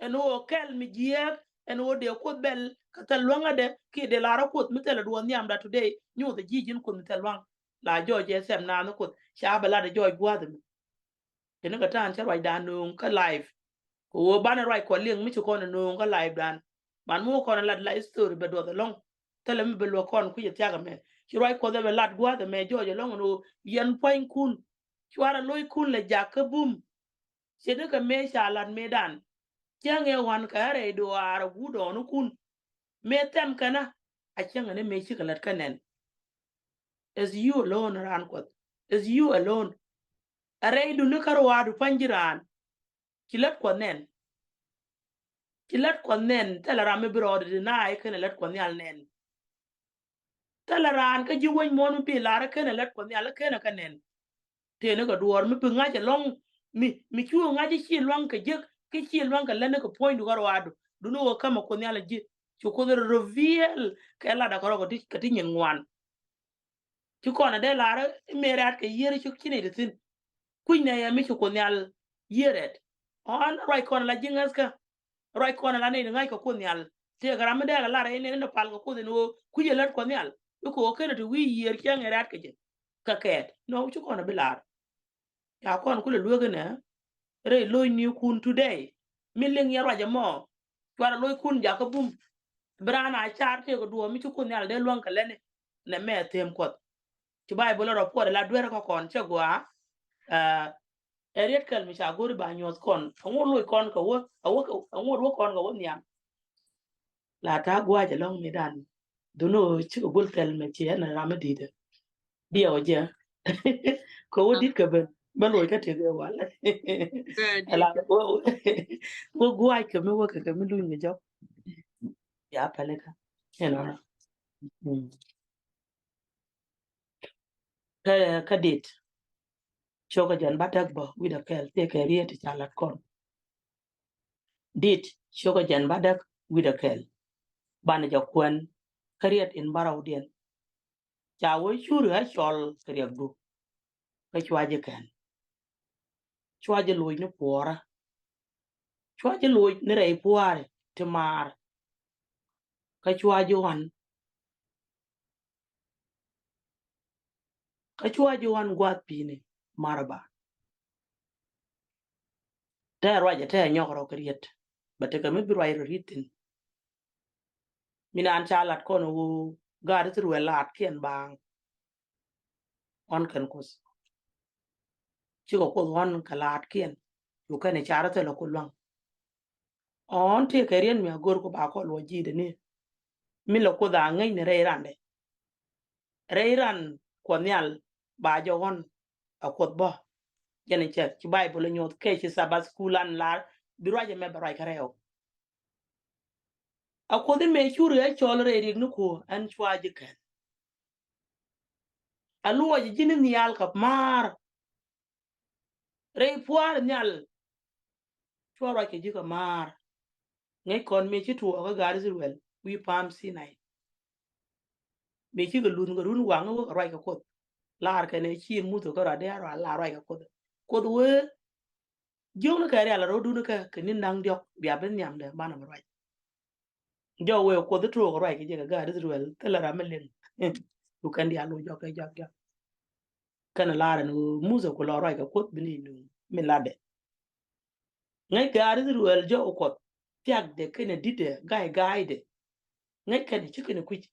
Ɛn ɣöö kɛl mi jiääk ɛn ɣöö dee Kuoth bɛl kɛ thil luäŋädɛ kiɛ dee lar ɛ Kuoth mi thilɛ duɔ̱ɔ̱r nhiamda today. Nyuuth ɛ ji̱ ji̱n Kuoth mi thil luaŋ. La jɔɔc ɛ thɛm naath ni Kuoth ca bɛ lat ɛ jɔɔc gua̱a̱th ɛmɛ. Kɛn kɛ ta̱a̱n cä ruacdan nööŋ kä live. Kɛ ɣöö banɛ ruac kɔ liŋ mi ci kɔn ɛ nööŋ kä livedan. Man mi wä kɔn lat la history bɛ duɔth ɛlɔ̱ŋ. Thilɛ mi bɛ luäk kɔn kui̱c ɛ thiak ɛmɛ. Ci ruac Kuɔth ɛ bɛ lat gua̱a̱th ɛmɛ jɔɔc ɛlɔ̱ŋ ɛn ɣöö yɛn pua̱nykun. Cuarɛ lo̱ckun lɛ jak kä bum. Ce̱tnikɛ mëë ca lat mëëdan. Cäŋ ëë ɣɔ̱a̱n kɛ rɛy duaar ɛ guut dɔɔnikun. Mëë thɛm kɛnä a cäŋ ɛn mëë cikɛ lät kä nɛn. It's you alone, raan Kuɔth. It's you alone. A rɛydun ni kä ruaadu pa̱ny ji̱ raan. Ci lät Kuɔth nɛn. Ci lät Kuɔth nɛn. Thilɛ ram mi bi rɔɔdɛ deny kɛnɛ lät Kuɔth Nhial nɛn. Thilɛ raan kä ji̱ wec muɔ̱ɔ̱n mi bi lar kɛnɛ lät Kuɔth Nhial kɛnɛ kä nɛn. Tëë ni kɛ duɔɔr mi bi ŋa̱c ɛlɔ̱ŋ mi, mi cu ŋa̱c i̱ ci lua̱ŋ kɛ jek kä ci lua̱ŋ kɛ lät ni kɛ puɔ̱nydu kä ruaadu. Duni wä kämɛ Kuoth Nhial ji̱. Cu Kuoth reveal kɛ latdä kärɔ̱ kɛ ti, kɛ ti nyin ŋuan. Ci kɔn a dee lar i̱ mëë rɛ̈t kɛ yiër ci, ci nɛy ti thi̱n. Kui̱ny nɛ yɛ mi ci Kuoth Nhial yiër rɛ̈t. Ɣän ruac kɔn a la ji̱ ŋäthkä. Ruac kɔn a la nɛy ti ŋa̱c kɛ Kuoth Nhial. Tëëkɛ ram mi dee kɛ lar i̱ nɛn in dee pal kɛ Kuoth in ɣöö kui̱c ɛ lät Kuɔth Nhial. I̱ kɛ ɣöö kenɛ ti wi̱i̱ yiër cäŋ in rɛ̈t kɛ jɛ. Kɛ kɛɛt. Nɔ ci kɔn a bi lar. Ca kɔn kulɛ luek inɛ rɛy lo̱cnikun today. Mi liŋ yɛ ruac ɛmɔ. Cuarɛ lo̱ckun jakä bum. Bi raan a car tëëkɛ duɔ̱ɔ̱r mi ci Kuoth Nhial dee luäŋ kɛ lätni. Nɛ mɛ a them Kuɔth. Ci Baibol ɛ rɔ puɔt ɛ la duer kä kɔn cɛ gɔaa. Ɛ riet kɛl mi ca go̱ri ba nyuɔth kɔn. Ɛŋu loc kɔn kɛ wä, ɛ wä kɛ, ɛŋu wä kɔn kɛ wä nhiam. La ta̱a̱ gua̱a̱c ɛlɔ̱ŋ mi dan. Dhunä ɣöö cikɛ gul thɛl mɛ ciɛ ɛn ram mi di̱i̱t ɛ. Diɛw jɛ. Kɛ wä di̱t kɛ ben. Bä loc kä tëk ɛ wal. Ala wä, wä gua̱a̱c kɛ mi wä kɛ kɛ mi luny kɛ jɔk. Ya pɛlɛ kä. Ɛn ɔnɔ. Kä, kä dit. Cokɛ jɛn bädäk bä wi̱cdɛ kɛl tëëkɛ riet ti ca lat kɔn. Dit cokɛ jɛn bädäk wi̱cdɛ kɛl. Banɛ jɛ kuɛn kä riet in bärɔwdiɛn. Ca wee curi ɣä cɔl kɛ riɛkdu. Kä cua ji̱ kɛn. Cua ji̱ loc ni puɔɔrä. Cua ji̱ loc ni rɛy pua̱a̱ri ti maar. Kä cua ji̱ ɣɔn. Kä cua ji̱ ɣɔn gua̱a̱th pi̱i̱ni marba. Tɛ ruacɛ tɛ nyɔk rɔ kɛ riet. Bɛ tekɛ mi bi ruac rɔ riet thi̱n. Mi naan ca lat kɔn ɣöö gaat Ithɛrɛl laatkiɛn baaŋ. Ɣɔn kɛn Kuoth. Cikɛ Kuoth ɣɔn kɛ laatkiɛn. Cu kɛn i̱ car thilɛ ku lua̱ŋ. Ɣɔn tëëkɛ riet mi a go̱r ku ba kɔn luɔc ji̱i̱dɛ ni. Mi lɛ Kuoth a ŋäcni rɛy randɛ. Rɛy ran Kuɔth Nhial ba jɛ ɣɔn a Kuoth bä. Jɛn cɛ ci Baibol nyuɔth kɛ ci Sabbath school an lar bi ruac ɛmɛ bɛ ruac kä rɛw. A Kuoth imɛ curi ɛ cɔl rɛy riɛk ni ku ɛn cua ji̱ kɛn. A luɔc ji̱ ni nhial kɛ maar. Rɛy pua̱a̱r nhial. Cua ruac kɛ ji̱ kɛ maar. Ŋäc kɔn mëë ci tuɔɔk kä gaat Ithɛrɛl wi̱i̱ pa̱a̱m Sinai. Mëë cikɛ luth kɛ run waŋ wä kɛ ruac kɛ Kuoth. Lar kɛn ɛ ci Muthɛ kä ruac dee a ruac lar ruac kɛ Kuoth. Kuoth wee jiökni kɛ rial a ro̱dun kɛ kɛ ni̱n da̱ŋ diɔ̱k bia bi nhiamdɛ banɛ bi ruac. Jɔk wee Kuoth i̱ tuɔɔk kɛ ruac kɛ jɛ kɛ gaat Ithɛrɛl thilɛ ram mi liŋ. Cu kɛn diaal wä jɔk kɛ jɔk jɔk. Kɛn lar ɛn ɣöö Muthɛ ku lɔ ruac kɛ Kuoth bi ni nuŋ mi latdɛ. Ŋäc gaat Ithɛrɛl jɔk Kuɔth thiakdɛ kɛnɛ di̱tdɛ ga̱y ga̱a̱ydɛ. Ŋäc kɛn ci kɛnɛ kui̱c.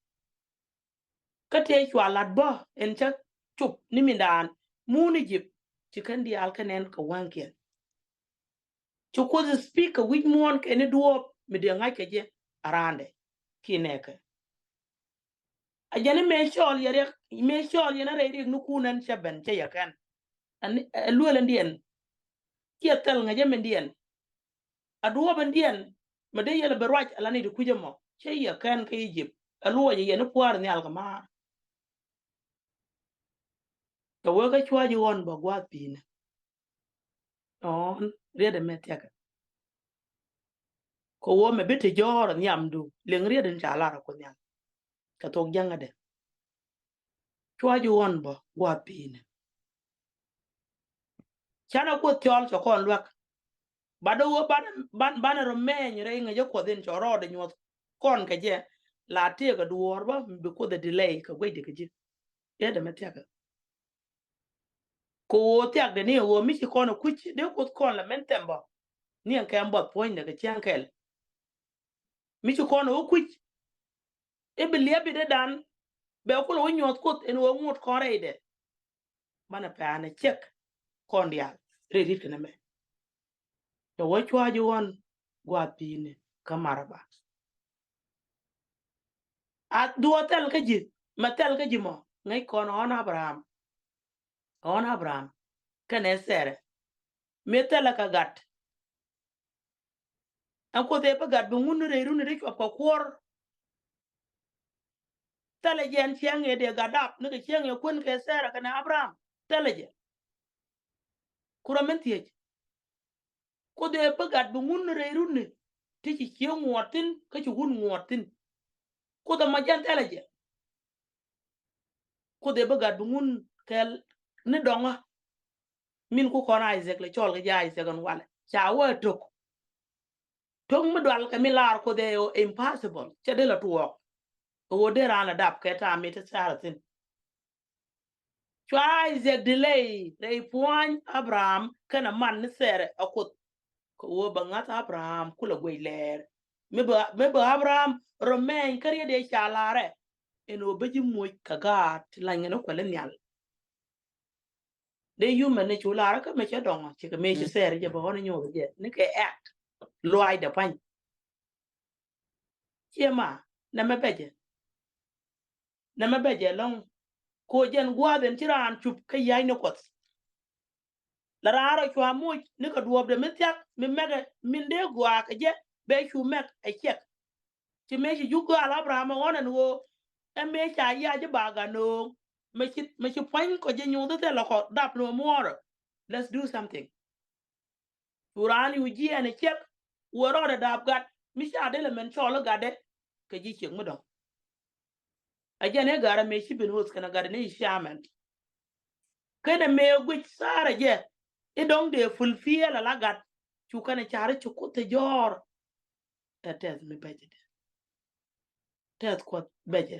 Kä tëë cua lat bä ɛn cä cop ni mindaan muun Egypt ci kɛn diaal kɛ nɛn kɛ wäŋkiɛn. Ci Kuoth speak kɛ wi̱c muɔ̱ɔ̱n kɛn i̱ duɔ̱ɔ̱p mi dee ŋa̱c kɛ jɛ a raandɛ kiɛ nɛɛkɛ. A jɛn i̱ mëë cɔɔl yɛ riɛk, mëë cɔɔl yɛn a rɛy riɛk ni kuun ɛn cɛ ben cɛ yɛ kɛn. Ɛn, ɛ luel ɛn diɛn. Ciɛ thɛl ŋäcä min diɛn. A duɔ̱ɔ̱p ɛn diɛn. Mi dee yɛl a bɛ ruac a la ni ti kui̱c ɛmɔ. Cɛ yɛ kɛn kä Egypt. Ɛ luɔc yɛ ni pua̱a̱r nhial kɛ maar. Kɛ wee kä cua ji̱ ɣɔn bä gua̱a̱th pi̱i̱ni. Ɣɔn riet ɛmɛ thiakä. Kɛ wee mɛ bi ti jɔ̱ɔ̱r nhiamdu liŋ riet in ca lar a Kuoth Nhial. Kɛ thok ja̱ŋädɛ. Cua ji̱ ɣɔn bä gua̱a̱th pi̱i̱ni. Canɛ Kuoth cɔl cɛ kɔn luäk. Ba dee wee ban, ban, banɛ rɔ mɛny rɛy ŋäcä Kuɔth in cɔ rɔɔdɛ nyuɔth kɔn kɛ jɛ. La tëëkɛ duɔ̱ɔ̱r bä mi bi Kuoth ɛ delay kɛ guecdɛ kɛ ji̱. Riet ɛmɛ thiakä. Kɛ ɣöö thiakdɛ ni ɛ ɣöö mi ci kɔn ɛ kui̱c dee Kuoth kɔn la mɛn thɛm bä. Ni ɛn kɛm buɔth puɔ̱nydɛ kɛ cäŋ kɛl. Mi ci kɔn ɛ wä kui̱c i̱ bi liɛp i̱ dee dan bɛ kulɛ wä nyuɔth Kuoth ɛn ɣöö ŋot kɔn rɛydɛ. Banɛ pɛ̈ɛ̈nɛ ciɛk kɔn diaal rɛy ri̱t kɛnɛ mɛ. Cɛ wä cua̱ ji̱ ɣɔn gua̱a̱th pi̱i̱ni kä Maraba. A duɔ̱ɔ̱r thɛl kä ji̱ mɛ thɛl kä ji̱ mɔ ŋäc kɔn ɣɔn Abraham. Ɣɔn Abraham kɛnɛ Sɛrɛ mi thɛlɛ kɛ gat. Ɛn Kuoth ëë bä gat bi ŋun ni rɛy runi ri cuɔp kɛ kuɔr. Thɛlɛ jɛ ɛn ciɛŋ ëë dee gat dap ni kɛ ciɛŋ ëë kuän kɛ Sɛrɛ kɛnɛ Abraham. Thɛlɛ jɛ. Kurɛ min thiec. Kuoth ëë bä gat bi ŋun ni rɛy runi ti ci ciëŋ ŋuɔt thi̱n kä ci wun ŋuɔt thi̱n. Kuoth ɛmɔ jɛn thɛlɛ jɛ. Kuoth ëë bä gat bi ŋun kɛl ni dɔŋä. Min ku kɔn Isaac lɛ cɔl kɛ jɛ Isaac ɛn walɛ ca wä tok. Tok mi dual kɛ mi laar Kuoth ɛ impossible cɛ dee lɛ tuɔɔk. Kɛ ɣöö dee raan lɛ dap kɛ ta̱a̱ mi ti Sɛrɛ thi̱n. Cua Isaac delay rɛy puɔ̱ny Abraham kɛnɛ man ni Sɛrɛ ɛ Kuoth. Kɛ ɣöö bɛ ŋa̱th Abraham kulɛ guec lɛɛr. Mi bɛ, mi bɛ Abraham rɔ mɛny kä riet ëë ca laarɛ. Ɛn ɣöö bä ji̱ muc kɛ gaat ti lany kɛn kuɛl in nhial. Dee human ni cu laarä kä mɛ cɛ dɔŋɔ cikɛ mëë ci Sɛrɛ jɛ bä ɣɔn nyuɔth jɛ ni kɛ act luaacdɛ pa̱ny. Ciɛ ma nɛmɛ bɛcɛ. Nɛmɛ bɛcɛ lɔ̱ŋ. Ko jɛn gua̱a̱th ɛn ci raan cup kä ya̱c ni Kuɔth. La raan rɔ cua moc ni kɛ duɔ̱ɔ̱pdɛ mi thia̱k mi mɛkɛ min dee gɔaa kɛ jɛ bɛ cu mɛk ɛ ciɛk. Ci mëë ci juk gɔaa la Abraham ɛ ɣɔn ɛn ɣöö ɛ mëë ca ya̱c i̱ ba gat nööŋ. Mɛ ci, mɛ ci pua̱ny kɔ jɛ nyuuth i̱ thilɛ kɔ dap nööŋ muɔɔrä. Let's do something. Cu raan yu jiɛɛn ɛ ciɛk wä rɔɔdɛ da̱a̱p gat mi ca dee lɛ mɛn cɔɔl i̱ gatdɛ kɛ ji̱ ciɛk mi dɔ̱ŋ. Ɛ jɛn i̱ gat ɛ mëë ci ben hoth kɛn ɛ gat ɛ ni ci amɛn. Kɛn ɛ mëë guic Sɛrɛ jɛ i̱ dɔ̱ŋ dee fulfill ala gat cu kɛn ɛ car i̱ ci Kuoth ɛ jɔ̱ɔ̱r. Ɛ tɛth mi bɛcɛ dee. Tɛth Kuɔth bɛcɛ.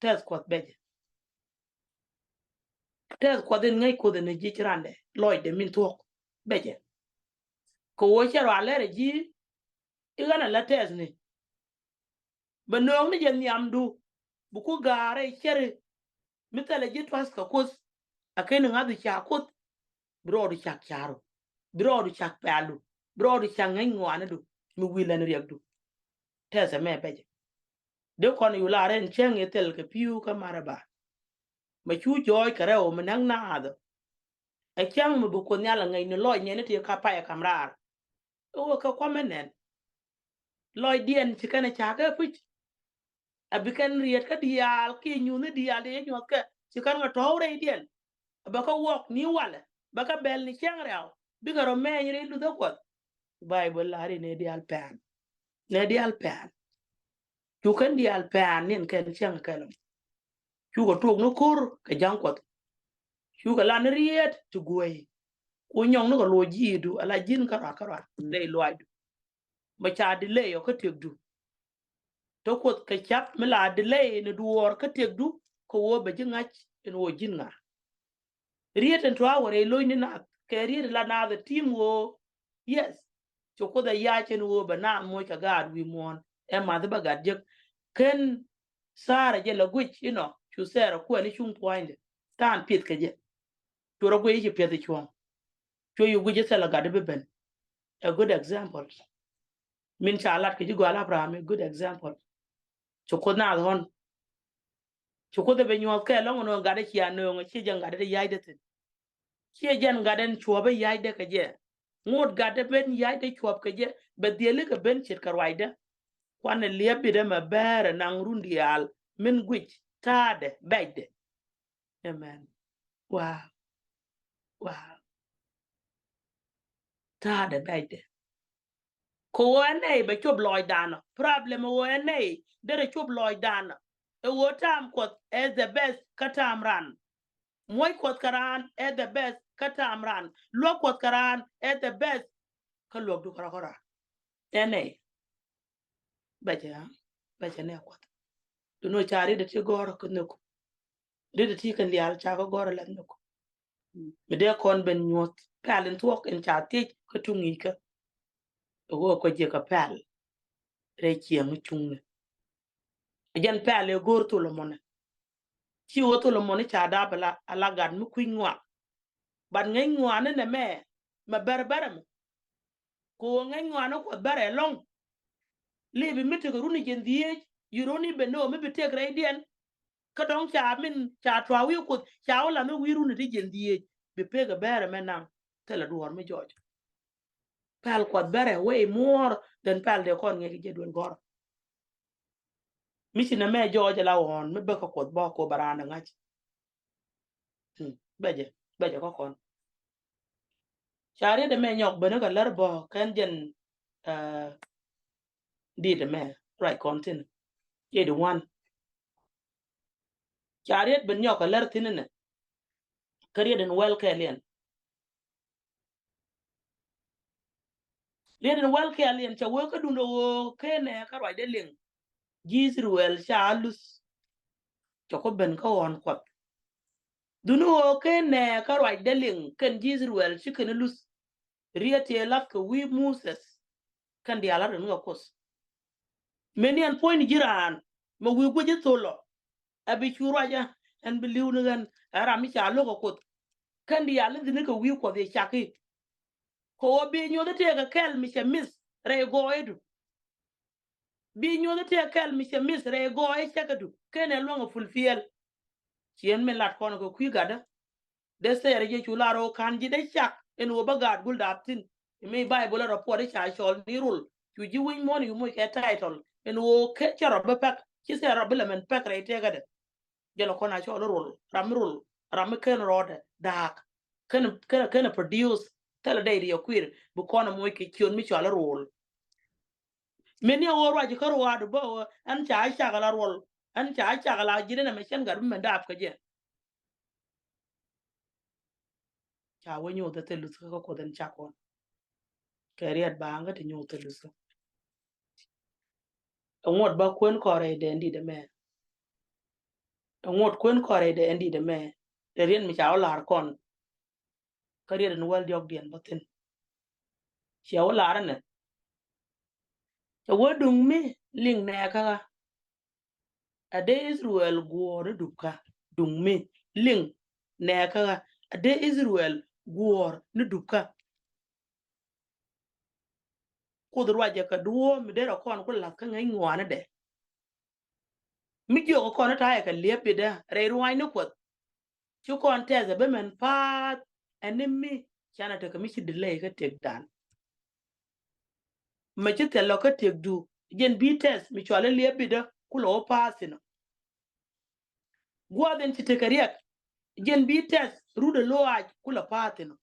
Tɛth Kuɔth bɛcɛ. Tɛth Kuɔth in ŋäc Kuoth in ji̱ ci randɛ lɔcdɛ min thuɔ̱k bɛcɛ. Kɛ ɣöö cɛ rɔ a lɛr ɛ ji̱ i̱ ɣän a la tɛth ni. Bɛ nööŋ ni jɛ nhiamdu bi ku ga̱a̱rɛ cɛri mi thilɛ ji̱ tua̱th kɛ Kuoth. A ken ŋa̱th ca Kuoth bi rɔɔdu cak ca̱ru, bi rɔɔdu cak pɛ̈ɛ̈lu, bi rɔɔdu cak ŋäc ŋuanidu mi wi̱i̱ lɛn riɛkdu. Tɛth ɛmɛ bɛcɛ. Dee kɔn yu laarɛ in cäŋ i̱ thil kɛ pi̱u kä Maraba. Mɛ cu jɔɔc kɛ rɛw mi näk naath. Ɛ cäŋ mi bi Kuoth Nhial a ŋäc ni lɔc nyɛn i̱ ti ka pay ɛ ka̱m raar. I̱ wä kä kua̱mɛ nɛn. Lɔcdiɛn ci kɛn ɛ ca̱a̱k ɛ puc. A bi kɛn riet kä diaal kiɛ nyuuth ni diaal ti jɛ nyuɔth kɛ ci kɛn kɛ tɔ̱w rɛydiɛn. A bɛ kä wuɔk ni walɛ bɛ kä bɛl ni cäŋ rɛw bikɛ rɔ mɛɛny rɛy luthä Kuɔth. Baibol la̱r i̱ nɛ diaal pɛn. Nɛ diaal pɛn. Cu kɛn diaal pɛn niɛn kɛn cäŋ kɛn. Cukɛ tuɔk ni ko̱r kɛ ja̱ŋ Kuɔth. Cukɛ lan ni riet ti guey. Ku nyɔŋ ni kɛ luɔc ji̱i̱du ala ji̱n kä ruak kä ruak rɛy luaacdu. Mɛ ca delay ɔ kä tiekdu. Te Kuoth kɛ ca̱p mi la delay ni duɔɔr kä tiekdu kɛ ɣöö bɛ ji̱ ŋa̱c in ɣöö ji̱n ŋa̱. Riet in tua̱a̱ wä rɛy lo̱cni nath kɛ riet in la naath ɛ ti̱i̱m ɣöö. Yes. Cu Kuoth ɛ yac in ɣöö bɛ naath moc kɛ gaat wi̱i̱ muɔ̱ɔ̱n ɛ math bä gat jek. Ken Sɛrɛ jɛ la guic inɔ cu Sɛrɛ kuɛn i̱ cuŋ puɔ̱nydɛ. Ta̱a̱n piɛth kɛ jɛ. Cu rɔ guic i̱ ci piɛth i̱ cuɔ̱ŋ. Cu yu guic i̱ thilɛ gat i̱ bi ben. A good example. Min ca lat kɛ ji̱ gɔal Abraham i̱ good example. Cu Kuoth naath ɣɔn. Cu Kuoth ɛ ben nyuɔ̱th kɛ lɔ̱ŋ nööŋ gat i̱ cia nööŋ i̱ ci jɛ gat i̱ ya̱cdɛ thi̱n. Ciɛ jɛn gat ɛn cuɔ̱pä ya̱cdɛ kɛ jɛ. Ŋot gat ɛ ben ya̱cdɛ cuɔ̱p kɛ jɛ bɛ dhieli kɛ ben ce̱tkɛ ruacdä. Kuanɛ liɛp bitdä mɛ bɛɛrɛ naŋ run diaal min guic ta̱a̱dɛ bɛcdɛ. Amen. Wow. Wow. Ta̱a̱dɛ bɛcdɛ. Kɛ ɣöö ɛ nɛy bɛ cop lɔɔcdanɔ. Problem ɛ ɣöö ɛ nɛy derɛ cop lɔɔcdanɔ. Ɛ ɣöö ta̱a̱m Kuɔth ɛ the best kä ta̱a̱m ran. Muɔ̱c Kuɔth kɛ raan ɛ the best kä ta̱a̱m ran. Luäk Kuɔth kɛ raan ɛ the best kä luäkdu kärɔ̱ kärɔ̱. Ɛ nɛy. Bɛcɛ, bɛcɛ nɛ Kuɔth. Duno ca riet ti gɔ̱rä kä nhök. Riet ti kɛ lial ca kä gɔ̱rä la nhök. Mi dee kɔn ben nyuɔ̱th pɛl in thuɔ̱k in ca thiec kä tuŋ i̱kä. Ɛ ɣöö kɔ jiɛ kɛ pɛl. rɛy ciɛŋ cuŋni. Jɛn pɛl ɛ go̱o̱r Tholomon. Ci ɣöö Tholomon ca dap ala, ala gat mi kui̱ny ŋuan. But ŋäc ŋuani nɛ mɛ, mɛ bɛr bɛr ɛmɛ. Kɛ ɣöö ŋäc ŋuani Kuɔth bɛr ɛlɔ̱ŋ. Lipi mi tekɛ run jiɛn dhieec, you don't even know mi bi tëk rɛydiɛn. Kä dɔ̱ŋ ca min ca tua̱a̱ wi̱i̱ Kuoth ca wä la̱th mi wi̱i̱ run ti jiɛn dhieec bi pek ɛ bɛr ɛmɛ naŋ thilɛ duɔ̱ɔ̱r mi jɔɔc. Pɛl Kuɔth bɛrɛ way more than pɛl dee kɔn ŋiɛc kɛ jɛ duel gɔ̱rä. Mi ci nɛ mɛ jɔɔc ala ɣɔ̱ɔ̱n mi bäkä Kuɔth bä ko bä raan ɛ ŋa̱c. Hmm, bɛ jɛ, bɛ jɛ kä kɔn. Ca riet ɛmɛ nyɔk ben kä lär bä kɛn jɛn, eh, dit ɛmɛ ruac kɔn thin. Eighty one. Ca riet ben nyɔk kä lär thin inɛ. Kä riet in wäl kɛɛliɛn. Riet in wäl kɛɛliɛn ca wee kä duundɛ ɣöö kenɛ kä ruacdɛ liŋ. Ji̱ Israel ca luth. Ca kɔ ben kä ɣɔ̱ɔ̱n Kuɔth. Duundɛ ɣöö kenɛ kä ruacdɛ liŋ kɛn ji̱ Israel ci kɛn luth. Riet tëë lath kɛ wi̱i̱ Moses. Kɛn diaal a rin kɛ Kuoth. Mëni ɛn puɔ̱nyni ji̱ raan mɛ wi̱i̱ guic ji̱ thol ɔ. Ɛ bi cu ruacä ɛn bi li̱w ni ɣän ɛ ram mi ca lo̱k ɛ Kuoth. Kɛn diaal ni dhi̱n kɛ wi̱i̱ Kuɔth yɛ cak i̱. Kɛ ɣöö bi nyuɔth i̱ tëëkɛ kɛl mi cɛ mith rɛy gɔɔyädu. Bi nyuɔth i̱ tëëkɛ kɛl mi cɛ mith rɛy gɔɔyä cäkädu. Kenɛ luäŋ ɛ fulfill. Ciën mi lat kɔn kɛ kui̱ gatdä. Dee thɛɛr jɛ cu lar ɣöö ka̱n ji̱ dee cak ɛn ɣöö bä gaat gul dap thi̱n. Mi Baibol ɛ rɔ puɔt i̱ ca cɔl ni rul cu ji̱ wi̱ny muɔ̱ɔ̱n i̱ moc kɛ title ɛn ɣöö cɛ rɔ bi pɛk ci thɛɛr rɔ bi lɛ mɛn pɛk rɛy tëëkädɛ. Jɛn ɛ kɔn a cɔl i̱ rul, ram mi rul, ram mi ken rɔɔdɛ da̱a̱k. Ken, ken, ken produce thilɛ dɛy ri ɛ kuir bi kɔn ɛ moc kɛ ciöt mi cɔl i̱ rul. Mëni ɛ ɣöö ruac kä ruaadu bä ɣöö ɛn ca cak ala ruɔl, ɛn ca cak ala ji̱n ɛn ɛmɛ cɛn gat bi mɛn daap kä jɛ. Ca wä nyuuth ɛ thil luth kä Kuoth ɛn cak kɔn. Kɛ riɛt baaŋ kä ti nyuuth thil luth kä. Ɛŋuɔt bä kuën kɔn rɛy dɛn dit ɛmɛ. Ɛŋuɔt kuën kɔn rɛy dɛn dit ɛmɛ. Rɛ riɛt mi ca wä la̱r kɔn. Kä riɛt ɛn wäl diɔ̱kdiɛn bä thi̱n. Cia wä la̱r ɛnɛ. Cɛ wä duŋ mi liŋ nɛɛkä ɣä. A dee Israel guɔ̱ɔ̱r ni dupkä. Duŋ mi liŋ nɛɛkä ɣä. A dee Israel guɔ̱ɔ̱r ni dupkä. Kuoth ruacɛ kɛ duɔ̱ɔ̱p mi derɛ kɔn ku la̱th kä ŋäc ŋuanidɛ. Mi jiɔk kɔn ta̱yɛ kɛ liɛp bitdä rɛy ruaacni Kuɔth. Ci kɔn tɛth ɛ bä mɛn pa̱a̱th ɛn ni mi canɛ tekɛ mi ci delay kä tëkdan. Mɛ ci thil lɔ kä tëkdu jɛn bi tɛth mi cual i̱ liɛp bitdä ku lɔ wä pa̱a̱th inɔ. Gua̱a̱th in ci tekɛ riɛk jɛn bi tɛth rut ɛ loaac ku lɔ pa̱a̱th inɔ.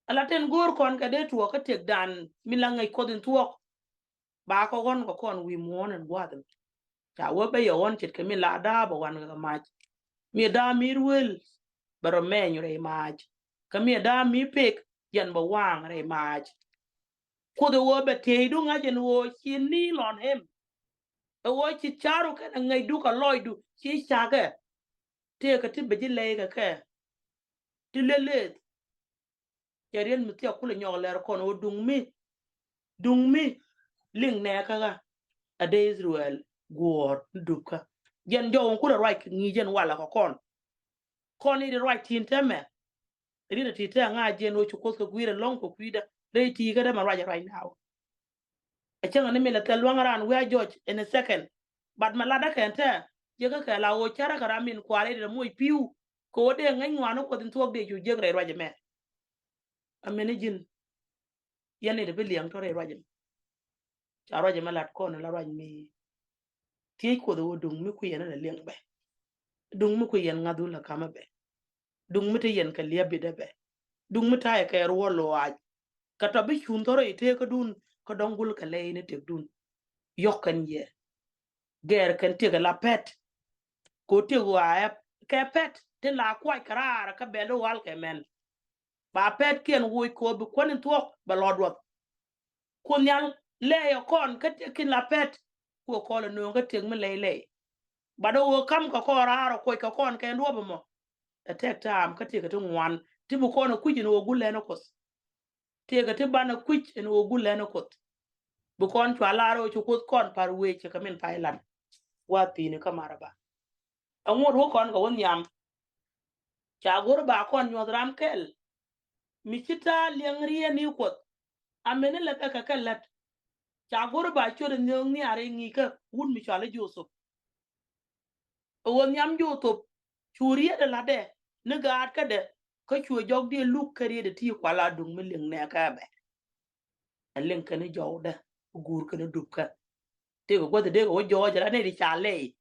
Ala tin go̱o̱r kɔn kɛ dee tuɔɔk kä tëkdan mi la ŋäc Kuɔth in thuɔɔk. Ba kɔ ɣɔn kɛ kɔn wi̱i̱ muɔ̱ɔ̱n in gua̱a̱th in. Ca wee bä yɛ ɣɔn ce̱tkɛ mi la da̱a̱ bɛ wan kɛ mac. Mi da̱a̱ mi ruel bɛ rɔ mɛny rɛy mac. Kä mi da̱a̱ mi pek jɛn bɛ waŋ rɛy mac. Kuoth ɛ wee bɛ tieydu ŋa̱c ɛn wee ci kneel on him. Ɛ wee ci caru kɛn ɛ ŋäcdu kɛ lɔcdu ci cakɛ. Tëëkɛ ti bɛ ji̱ lɛy kɛ kɛ. Ti leleth. Cɛ riet mi thiak kulɛ nyɔk lɛr kɔn ɣöö duŋ mi. Duŋ mi liŋ nɛɛkä ɣä. A dee Israel guɔ̱ɔ̱r ni dupkä. Jɛn jɔw in kulɛ ruac kɛ ŋi̱i̱c jɛn walɛ kɛ kɔn. Kɔn i̱ di ruac tin täämɛ. Riet a ti tɛɛ ŋa̱c jɛn ɣöö ci Kuoth kɛ gui̱i̱r ɛlɔ̱ŋ kɛ kui̱dä rɛy ti̱i̱ kädä mɛ ruac ɛ ruac now. A cäŋ ni mi lɛ thil luaŋ raan wi̱i̱ a jɔc in a second. But mɛ latdä kɛn tɛɛ jiäkä kɛ la ɣöö cärä kɛ ram min kua̱r i̱ di moc pi̱u. Kɛ ɣöö dee ŋäc ŋuan ni Kuɔth in thuɔ̱k dee cu jiäk rɛy ruac ɛmɛ. Amäni ji̱n. Yɛn i̱ di bi liɛŋ tɔ̱ rɛy ruac ɛmɛ. Ca ruac ɛmɛ lat kɔn la ruac mi. Thiec Kuoth ɛ ɣöö duŋ mi kui̱ yɛn in a liɛŋ bɛ. Duŋ mi kui̱ yɛn ŋa̱thun la ka̱mä bɛ. Duŋ mi te yɛn kɛ liäp bitdä bɛ. Duŋ mi ta̱yɛ kɛ ruɔl lɔaac. Kɛ tɔ̱ bi cuŋ thɔrɔ i̱ tëëkädun kä dɔ̱ŋ gul kɛ lɛy ni tëkdun. Yɔ̱k kɛn yɛ. Gɛr kɛn tëk ɛ la pɛt. Kɛ ɣöö tëk ɣɔaa ɛ kɛ pɛt tin la kuac kɛ raar kä bɛl di wal kɛ mɛn. Ba pɛt kiɛn woc kɛ ɣöö bi kuän in thuɔ̱k bɛ lɔ duɔth. Kuoth Nhial lɛy ɛ kɔn kä tëk kin la pɛt. Kuɛ kɔn ɛ nööŋ kä tëk mi lɛy lɛy. Bat ɛ ɣöö ka̱m kɛ kɔn raar ɛ kuɔc kɛ kɔn kɛ duɔ̱p ɛmɔ. Ɛ tɛk ta̱a̱m kä tëk ɛ ti ŋuan ti bi kɔn ɛ kui̱c ɛn ɣöö gul lɛn ɛ Kuoth. Tëëkɛ ti banɛ kui̱c ɛn ɣöö gul lɛn ɛ Kuoth. Bi kɔn cua lar ɣöö ci Kuoth kɔn pa̱r wee cɛ kɛ min pay lat. Wa thi̱n kä marɛ ba. Ɛŋu wä kɔn kɛ wä nhiam. Ca go̱r ba kɔn nyuɔth ram kɛl. Mi ci ta̱a̱ liɛŋ riɛn i̱ Kuɔth. Amɛn ilɛ bɛ kɛ kɛ lät. Ca go̱r ba ciöt in nhööŋ nhiaar i̱ ŋi̱i̱kä wut mi cɔal i̱ Jothep. Ɛ wä nhiam Jothep cu riet ɛ la̱tdɛ ni gaat kädɛ kä cuɛ jɔk diɛ luk kä riet ɛ ti kual a duŋ mi liŋ nɛ kä bɛ. Ɛ liŋ kɛn i̱ jɔwdɛ guur kɛn i̱ dup kä. Tëëkɛ gua̱th dee kɛ wä jɔɔc ala nɛy ti ca lɛy.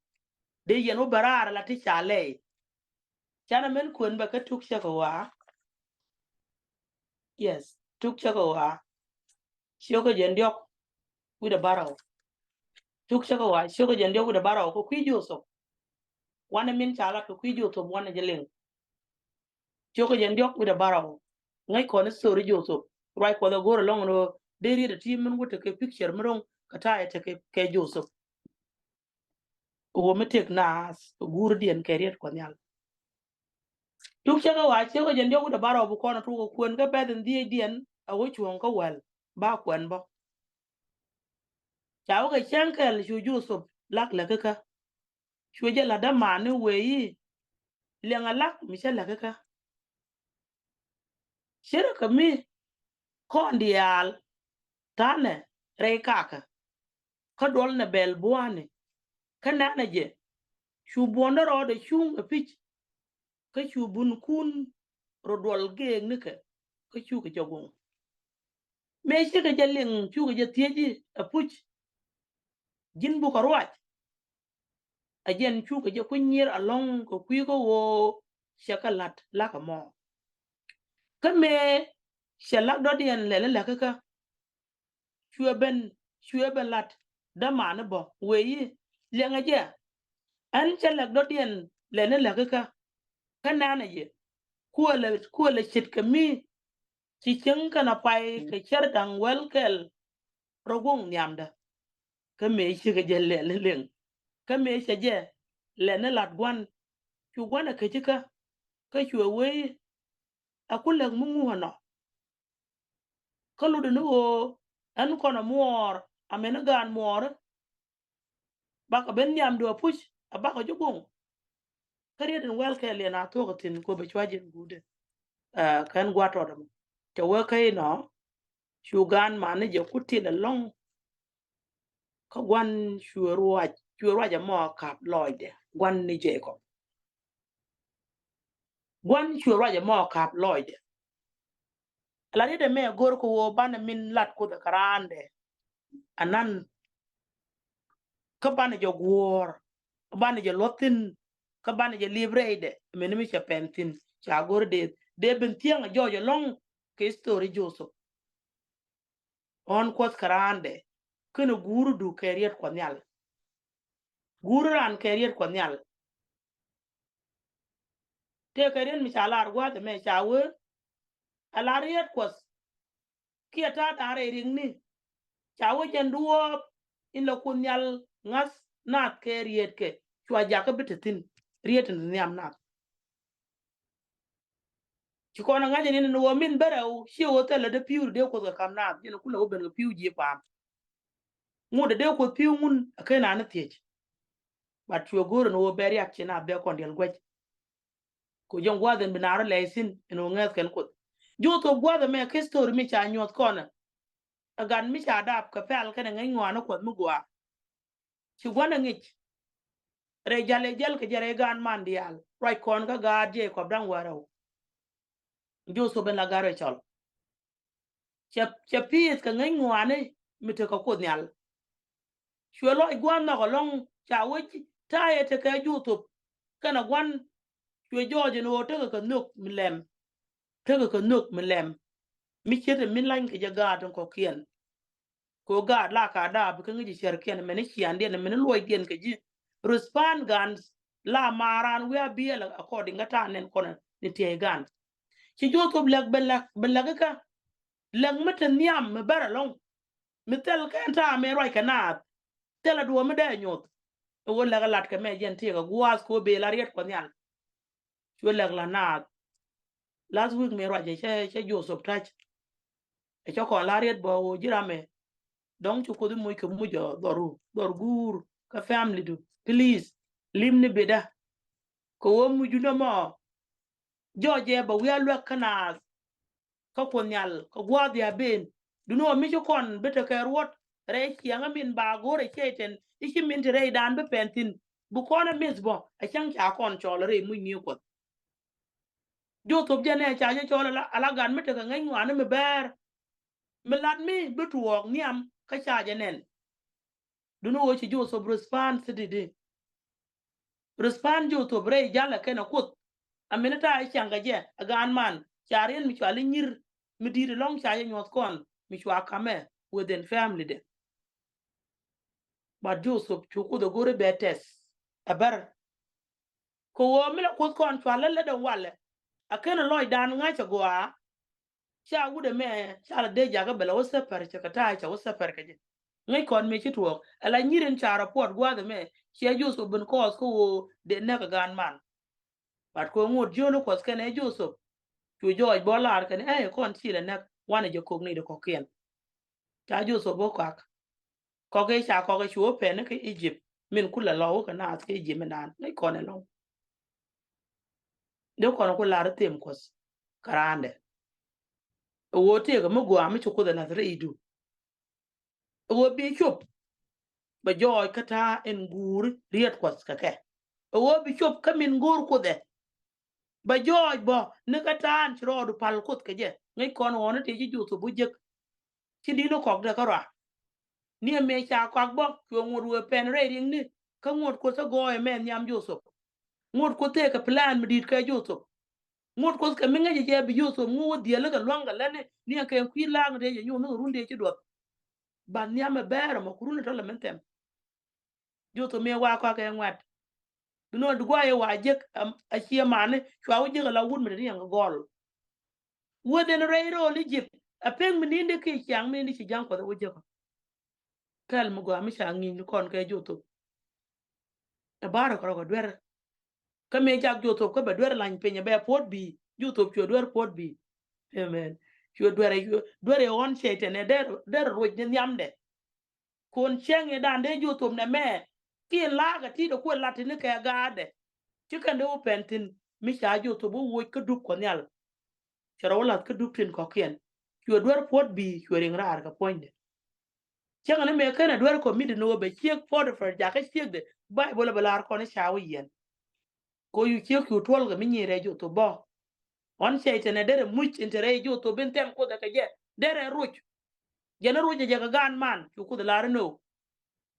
Dee yɛn wä bɛ raar ala ti ca lɛy. Canɛ mɛn kuën bɛ kä tuk cɛ kɛ waa. Yes, tuk cɛ kɛ waa. Ciökä jɛn diɔk wi̱dɛ bärɔw. Tuk cɛ kɛ waa ciökä jɛn diɔk wi̱dɛ bärɔw kɛ kui̱ Jothep. Wanɛ min ca lat kɛ kui̱ Jothep wanɛ jɛ liŋ. Ciökä jɛn diɔk wi̱dɛ bärɔw. Ŋäc kɔn i̱ story Jothep. Ruac Kuɔth ɛ go̱r ɛlɔŋ ni ɣöö dee riet ɛ ti min wä tekɛ picture mi ro̱ŋ kɛ ta̱a̱ ɛ tekɛ kɛ Jothep. Ɣöö mi tëk naath guurdiɛn kɛ riet Kuɔth Nhial. Tuk cä kɛ wa ciek kä jɛn diɔk wi̱cdɛ bärɔw bi kɔn a tuk kɛ kuën kä bɛth in dhiecdiɛn a wä cuɔ̱ŋ kä wäl ba kuɛn bä. Ca wä kɛ cäŋ kɛl cu Jothep lak lɛ kä kä. Cuɛ jɛ la̱t dämani wee i̱ liɛŋ a lak mi cä lɛ kä kä. Cirɛ kɛ mi kɔn diaal ta̱nɛ rɛy kakä. Kä duɔl nɛ bɛl bua̱a̱ni kä nɛnɛ jɛ cu buɔ̱ndä rɔɔdɛ cuŋ ɛ pi̱c. Kä cu bunkun rɔ duɔl geeknikɛ kä cukɛ jɛ guŋ. Mëë cikɛ jɛ liŋ cukɛ jɛ thieci ɛ puc. Ji̱n bukɛ ruac. Ɛ jɛn cukɛ jɛ kui̱ nyier alɔ̱ŋ kɛ kui̱ kä ɣöö cɛ kɛ la̱t la̱k ɛmɔ. Kä mëë cɛ la̱k dɔ̱diɛn lɛl i̱ la̱k kä kä. Cuɛ ben cuɛ ben la̱t dämani bä wee i̱ liɛŋɛ jɛ. Ɛn cɛ la̱k dɔ̱diɛn lɛl i̱ la̱k kä kä. Kä nɛnɛ jɛ kuëlɛ kuëlɛ ce̱tkɛ mi ci cieŋ kɛn a pay kɛ cär da̱ŋ wäl kɛl rɔ guɔ̱ŋ nhiamdä. Kä mëë cikɛ jɛ lɛl i̱ liŋ kä mëë cɛ jɛ lɛl i̱ la̱t gua̱n cu gua̱n ɛ käc ikä. Kä cuɛ wee i̱ a ku läk mi ŋuuk ɛnɔ. Kä lotdɛ ni ɣöö ɛn kɔn ɛ muɔɔr amäni gaan muɔɔri. Bakɛ ben nhiamdu a puc a bakɛ ji̱ guŋ. Kä riet in wäl kɛɛliɛn a thuɔ̱k a thi̱n kɛ ɣöö bɛ cua ji̱n guutdɛ. Kɛn gua̱a̱t tɔt ɛmɔ cɛ wee kä inɔ cu gaan mani jɛ ku til ɛlɔ̱ŋ. Kä gua̱n cuɛ ruac cuɛ ruac ɛmɔ a ka̱p lɔɔcdɛ gua̱n ni Jekɔb. Gua̱n cuɛ ruac ɛmɔ a ka̱p lɔɔcdɛ. Ala riet ɛmɛ go̱r kɛ ɣöö banɛ min lat Kuoth ɛ kɛ raandɛ. Anan kä banɛ jɛ guɔ̱ɔ̱r kä banɛ jɛ luɔ̱th thi̱n kä banɛ jɛ liep rɛydɛ mɛni mi cɛ pɛn thi̱n ca go̱r dee dee ben thiäŋ a jɔɔc ɛlɔ̱ŋ kɛ history Jothep. Ɣɔ̱n Kuɔth kɛ raandɛ kɛnɛ guurdu kɛ riet Kuɔth Nhial. Guur ran kɛ riet Kuɔth Nhial. Tëëkɛ riet mi ca lar gua̱a̱th ɛmɛ ca wee a lar riet Kuɔth. Kiɛ ta̱a̱ da̱a̱ rɛy riŋni ca wee jɛn duɔ̱ɔ̱p in la Kuoth Nhial ŋa̱th naath kɛ rietkɛ cua jakä bi te thi̱n riet in nhiam naath. Ci kɔn a ŋa̱c ɛn in ɣöö min bärɛw ciɛ ɣöö thilɛ dee pi̱w dee Kuoth kɛ ka̱m naath jɛn kulɛ wä ben kɛ pi̱w ji̱ pa̱a̱m. Ŋut dee Kuoth pi̱w ŋun a ken an thiec. But cuɛ go̱o̱r ɛn ɣöö bɛ riak ci naath bɛ kɔn diɛl guäc. Kɛ jɔ̱ŋ gua̱a̱th in bi naar lɛy thi̱n in ɣöö ŋɛ̈th kɛn Kuoth. Jothep gua̱a̱th ɛmɛ kä story mi ca nyuɔ̱th kɔn ɛ. Ɛ gat mi ca dap kɛ pɛl kɛnɛ ŋäc ŋɔaani Kuɔth mi gɔaa. Ci gua̱n ɛ ŋic. Rɛy jäl ɛ jäl kɛ jɛ rɛy gaan man diaal ruac kɔn kä gaat Jekɔb da̱ŋ wäl rɛw. Jothep in la gat rɛy cɔl. Cɛ cɛ pi̱i̱th kɛ ŋäc ŋɔaani mi tekɛ Kuoth Nhial. Cuɛ lɔc gua̱a̱th nhɔk ɛlɔ̱ŋ ca wec ta̱a̱ yɛ tekɛ Jothep kɛnɛ gua̱n. Cuɛ jɔɔc ɛn ɣöö tekɛ kɛ nhök mi lɛm. Tekɛ kɛ nhök mi lɛm mi ce̱t ɛ min lany kɛ jɛ gaat in kɔ̱kiɛn. Kɛ ɣöö gaat la ka daap kä ŋi̱ci cärkiɛn mɛni ciandiɛn mɛni luɔcdiɛn kɛ ji̱. Respond guns la maran wi̱i̱ a biɛl according kä ta̱a̱ nɛn kɔn ni tiɛy gan. Ci Jothep lɛk ben lɛk ben lɛk kä lɛk mi te nhiam mi bär ɛlɔ̱ŋ. Mi thil kɛn ta̱a̱ mi ruac kɛ naath thil a duɔ̱ɔ̱m mi dee nyuɔth. Ɛ wä lɛk a lat kɛ mɛ jɛn tiɛk a gua̱a̱th kɛ wä bel a riɛt Kuɔth Nhial. Cuɛ lɛk la naath. Last week mi ruac ɛ cɛ cɛ Jothep ta̱c. Ɛ cä kɔn la riɛt bä ɣöö ji̱ ramɛ. Dɔ̱ŋ ci Kuoth i̱ muc kɛ muc ɔ dhɔru, dhɔr guur kä family du. Please, lim ni bida. Kɛ ɣöö mucdu nɔmɔ jɔɔcɛ bɛ wi̱i̱ a luäk kä naath. Kä Kuoth Nhial kɛ gua̱a̱th ya ben. Duŋni ɣöö mi ci kɔn bi tekɛ ruɔ̱t rɛy ciɛŋä min ba go̱o̱rɛ cɛy-tan i̱ ci min te rɛydan bi pɛn thi̱n. Bi kɔn ɛ mi̱th bä ɛ cäŋ ca kɔn cɔɔl rɛy muc ni Kuɔth. Jothop jɛn ɛ ca jɛ cɔɔl ala, ala gat mi tekɛ ŋäc ŋɔaani mi bɛɛr. Mi lat mi bi tuɔɔk nhiam kä ca jɛ nɛn. Duŋni ɣöö ci Jothop respond thi̱n di̱t. Respond Jothop rɛy jalɛ kɛnɛ Kuoth. Amin ta̱a̱ i̱ ciaŋ kɛ jɛ ɛ gaan man ca riɛn mi cɔal i̱ nyi̱r mi di̱i̱t ɛlɔ̱ŋ ca jɛ nyuɔ̱th kɔn mi cua kamɛ within family dɛ. But Jothop cu Kuoth ɛ go̱r i̱ bɛ tɛth ɛ bär. Kɛ ɣöö mi la Kuoth kɔn cua lät lät ɛn walɛ a ken lɔcdan ŋa̱c ɛ gɔaa. Ca wut ɛmɛ ca la dee jakä bɛ la wä thäpär cɛ kɛ ta̱a̱ cɛ wä thäpär kɛ jɛ. Ŋäc kɔn mëë ci tuɔɔk ɛ la nyi̱r in ca report gua̱a̱th ɛmɛ ciɛ Jothop bin kɔɔth kä ɣöö dee näk ɛ gaan man. But kɛ ŋot jiöl Kuɔth kɛnɛ Jothop. Cu jɔɔc bɔ lar kɛnɛ ɛ kɔn ci lɛ näk wanɛ jɛ kok ni di kɔkiɛn. Ca Jothop bä kɔak. Kɔk i̱ ca kɔk i̱ cu wä pɛn i̱ kä Egypt min kulɛ lɔ wä kɛ naath kä Egypt mi naan ŋäc kɔn ɛlɔ̱ŋ. Dee kɔn ku lar i̱ them Kuɔth kɛ raandɛ. Ɛ ɣöö tëëkɛ mi gɔaa mi ci Kuoth ɛ la̱th rɛydu. Ɛ ɣöö bi cop bɛ jɔɔc kä ta̱a̱ in guuri riet Kuɔth kɛ kɛ. Ɛ ɣöö bi cop kä min go̱o̱r Kuoth ɛ. Bɛ jɔɔc bä ni kä ta̱a̱ in ci rɔɔdu pal Kuoth kɛ jɛ. Ŋäc kɔn ɣɔni tëë ci Jothop wä jek. Ci di̱t ni kɔk dee kä rɔa. Ni ɛmɛ ca kɔak bä cuɛ ŋot wëë pɛn rɛy riɛŋni. Kä ŋot Kuoth kä gɔɔyɛ mɛ nhiam Jothop. Ŋot Kuoth tëëkɛ plan mi di̱i̱t kɛ Jothop. Ŋot Kuoth kɛ mi ŋäcɛ jɛ bi Jothop ŋot wä dhiɛl ni kɛ lua̱ŋ kɛ lätni ni ɛn kɛ kui̱ la̱a̱ŋ dee jɛ nyuɔ̱th ni kɛ run dee ci duɔth. Ba nhiam ɛ bɛɛr ɛmɔ ku run ɛ tɔ̱ lɛ min thɛm. Jothop mëë wa kɔakɛ ŋuɛ̈t. Bi nɔ di guayɛ wa jek a ciɛ mani cua wä jek ala wut mi te ni yɛn kɛ gɔl. Weth in rɛy rool Egypt a pek mi nindi ki ciaŋ mi nindi ci ja̱ŋ Kuɔth a wä jek. Kɛl mi gɔaa mi ca ŋi̱i̱ny ni kɔn kɛ Jothop. Ɛ bar kɛ rɔ kɛ duer. Kä mëë jak Jothop kä bɛ duer lany piny ɛ bɛ puɔt bi Jothop cuɛ duer puɔt bi. Amen. Cuɛ duer ɛ duer ɛ ɣɔn cɛ tɛn ɛ der der ruc ni nhiamdɛ. Kun cieŋ i̱ dan dee Jothop nɛ mɛ. Ki in la̱a̱k ɛ ti̱i̱t ɛ kuɛ lat ti̱ni kɛ gaatdɛ. Ci kɛn dee wä pɛn thi̱n mi ca Jothop wä woc kä duk Kuɔth Nhial. Cɛ rɔ wä la̱th kä duk tin kɔ̱kiɛn. Cuɛ duer puɔt bi cuɛ riŋ raar kɛ puɔ̱nydɛ. Cieŋ ni mëë kɛn ɛ duer kɔ mi di ni wä bɛ ciek Potiphar jakä ciekdɛ. Baibol ɛ bɛ la̱r kɔn i̱ ca wä yiɛn. Ko yu ciek cu tuɔl kɛ mi nyier ɛ Jothop bɔ. Ɣɔn cɛ itɛnɛ derɛ muc in te rɛy Jothop in thɛm Kuoth ɛ kɛ jɛ derɛ ruc. Jɛn ruc ɛ jɛ kɛ gaan man cu Kuoth lar inɔ.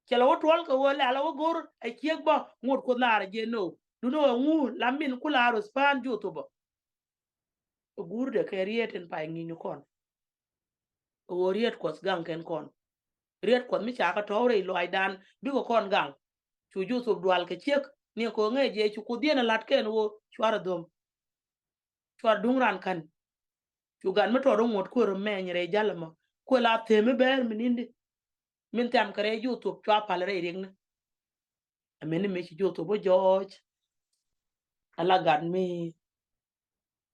Cɛ lɛ wä tuɔl kɛ wä lɛ ala wä go̱r ɛ ciek bä ŋot Kuoth lar ɛ jɛ inɔ. Dun ɛ ŋu la min ku lar wä span Jothop bä. Ɛ guur dɛ kɛ riet in pay ŋi̱ny ni kɔn. Ɛ ɣöö riet Kuɔth gaŋ kɛn kɔn. Riet Kuɔth mi ca kɛ tɔ̱w rɛy luaacdan bikɛ kɔn gaŋ. Cu Jothop dual kɛ ciek ni kɛ ɣöö ŋäc jɛ cu Kuoth diɛn ɛ la̱t kɛn ɣöö cuarɛ dhom. Cuarɛ duŋ ran ka̱n. Cu gat mi tɔt ɣöö ŋot kuɛ rɔ mɛny rɛy jal ɛmɔ kuɛ la themi bɛɛr mi nindi. Min thɛm kɛ rɛy Jothop cua pal rɛy riɛkni. Ɛmɛni mëë ci Jothop wä jɔɔc. Ala gat mi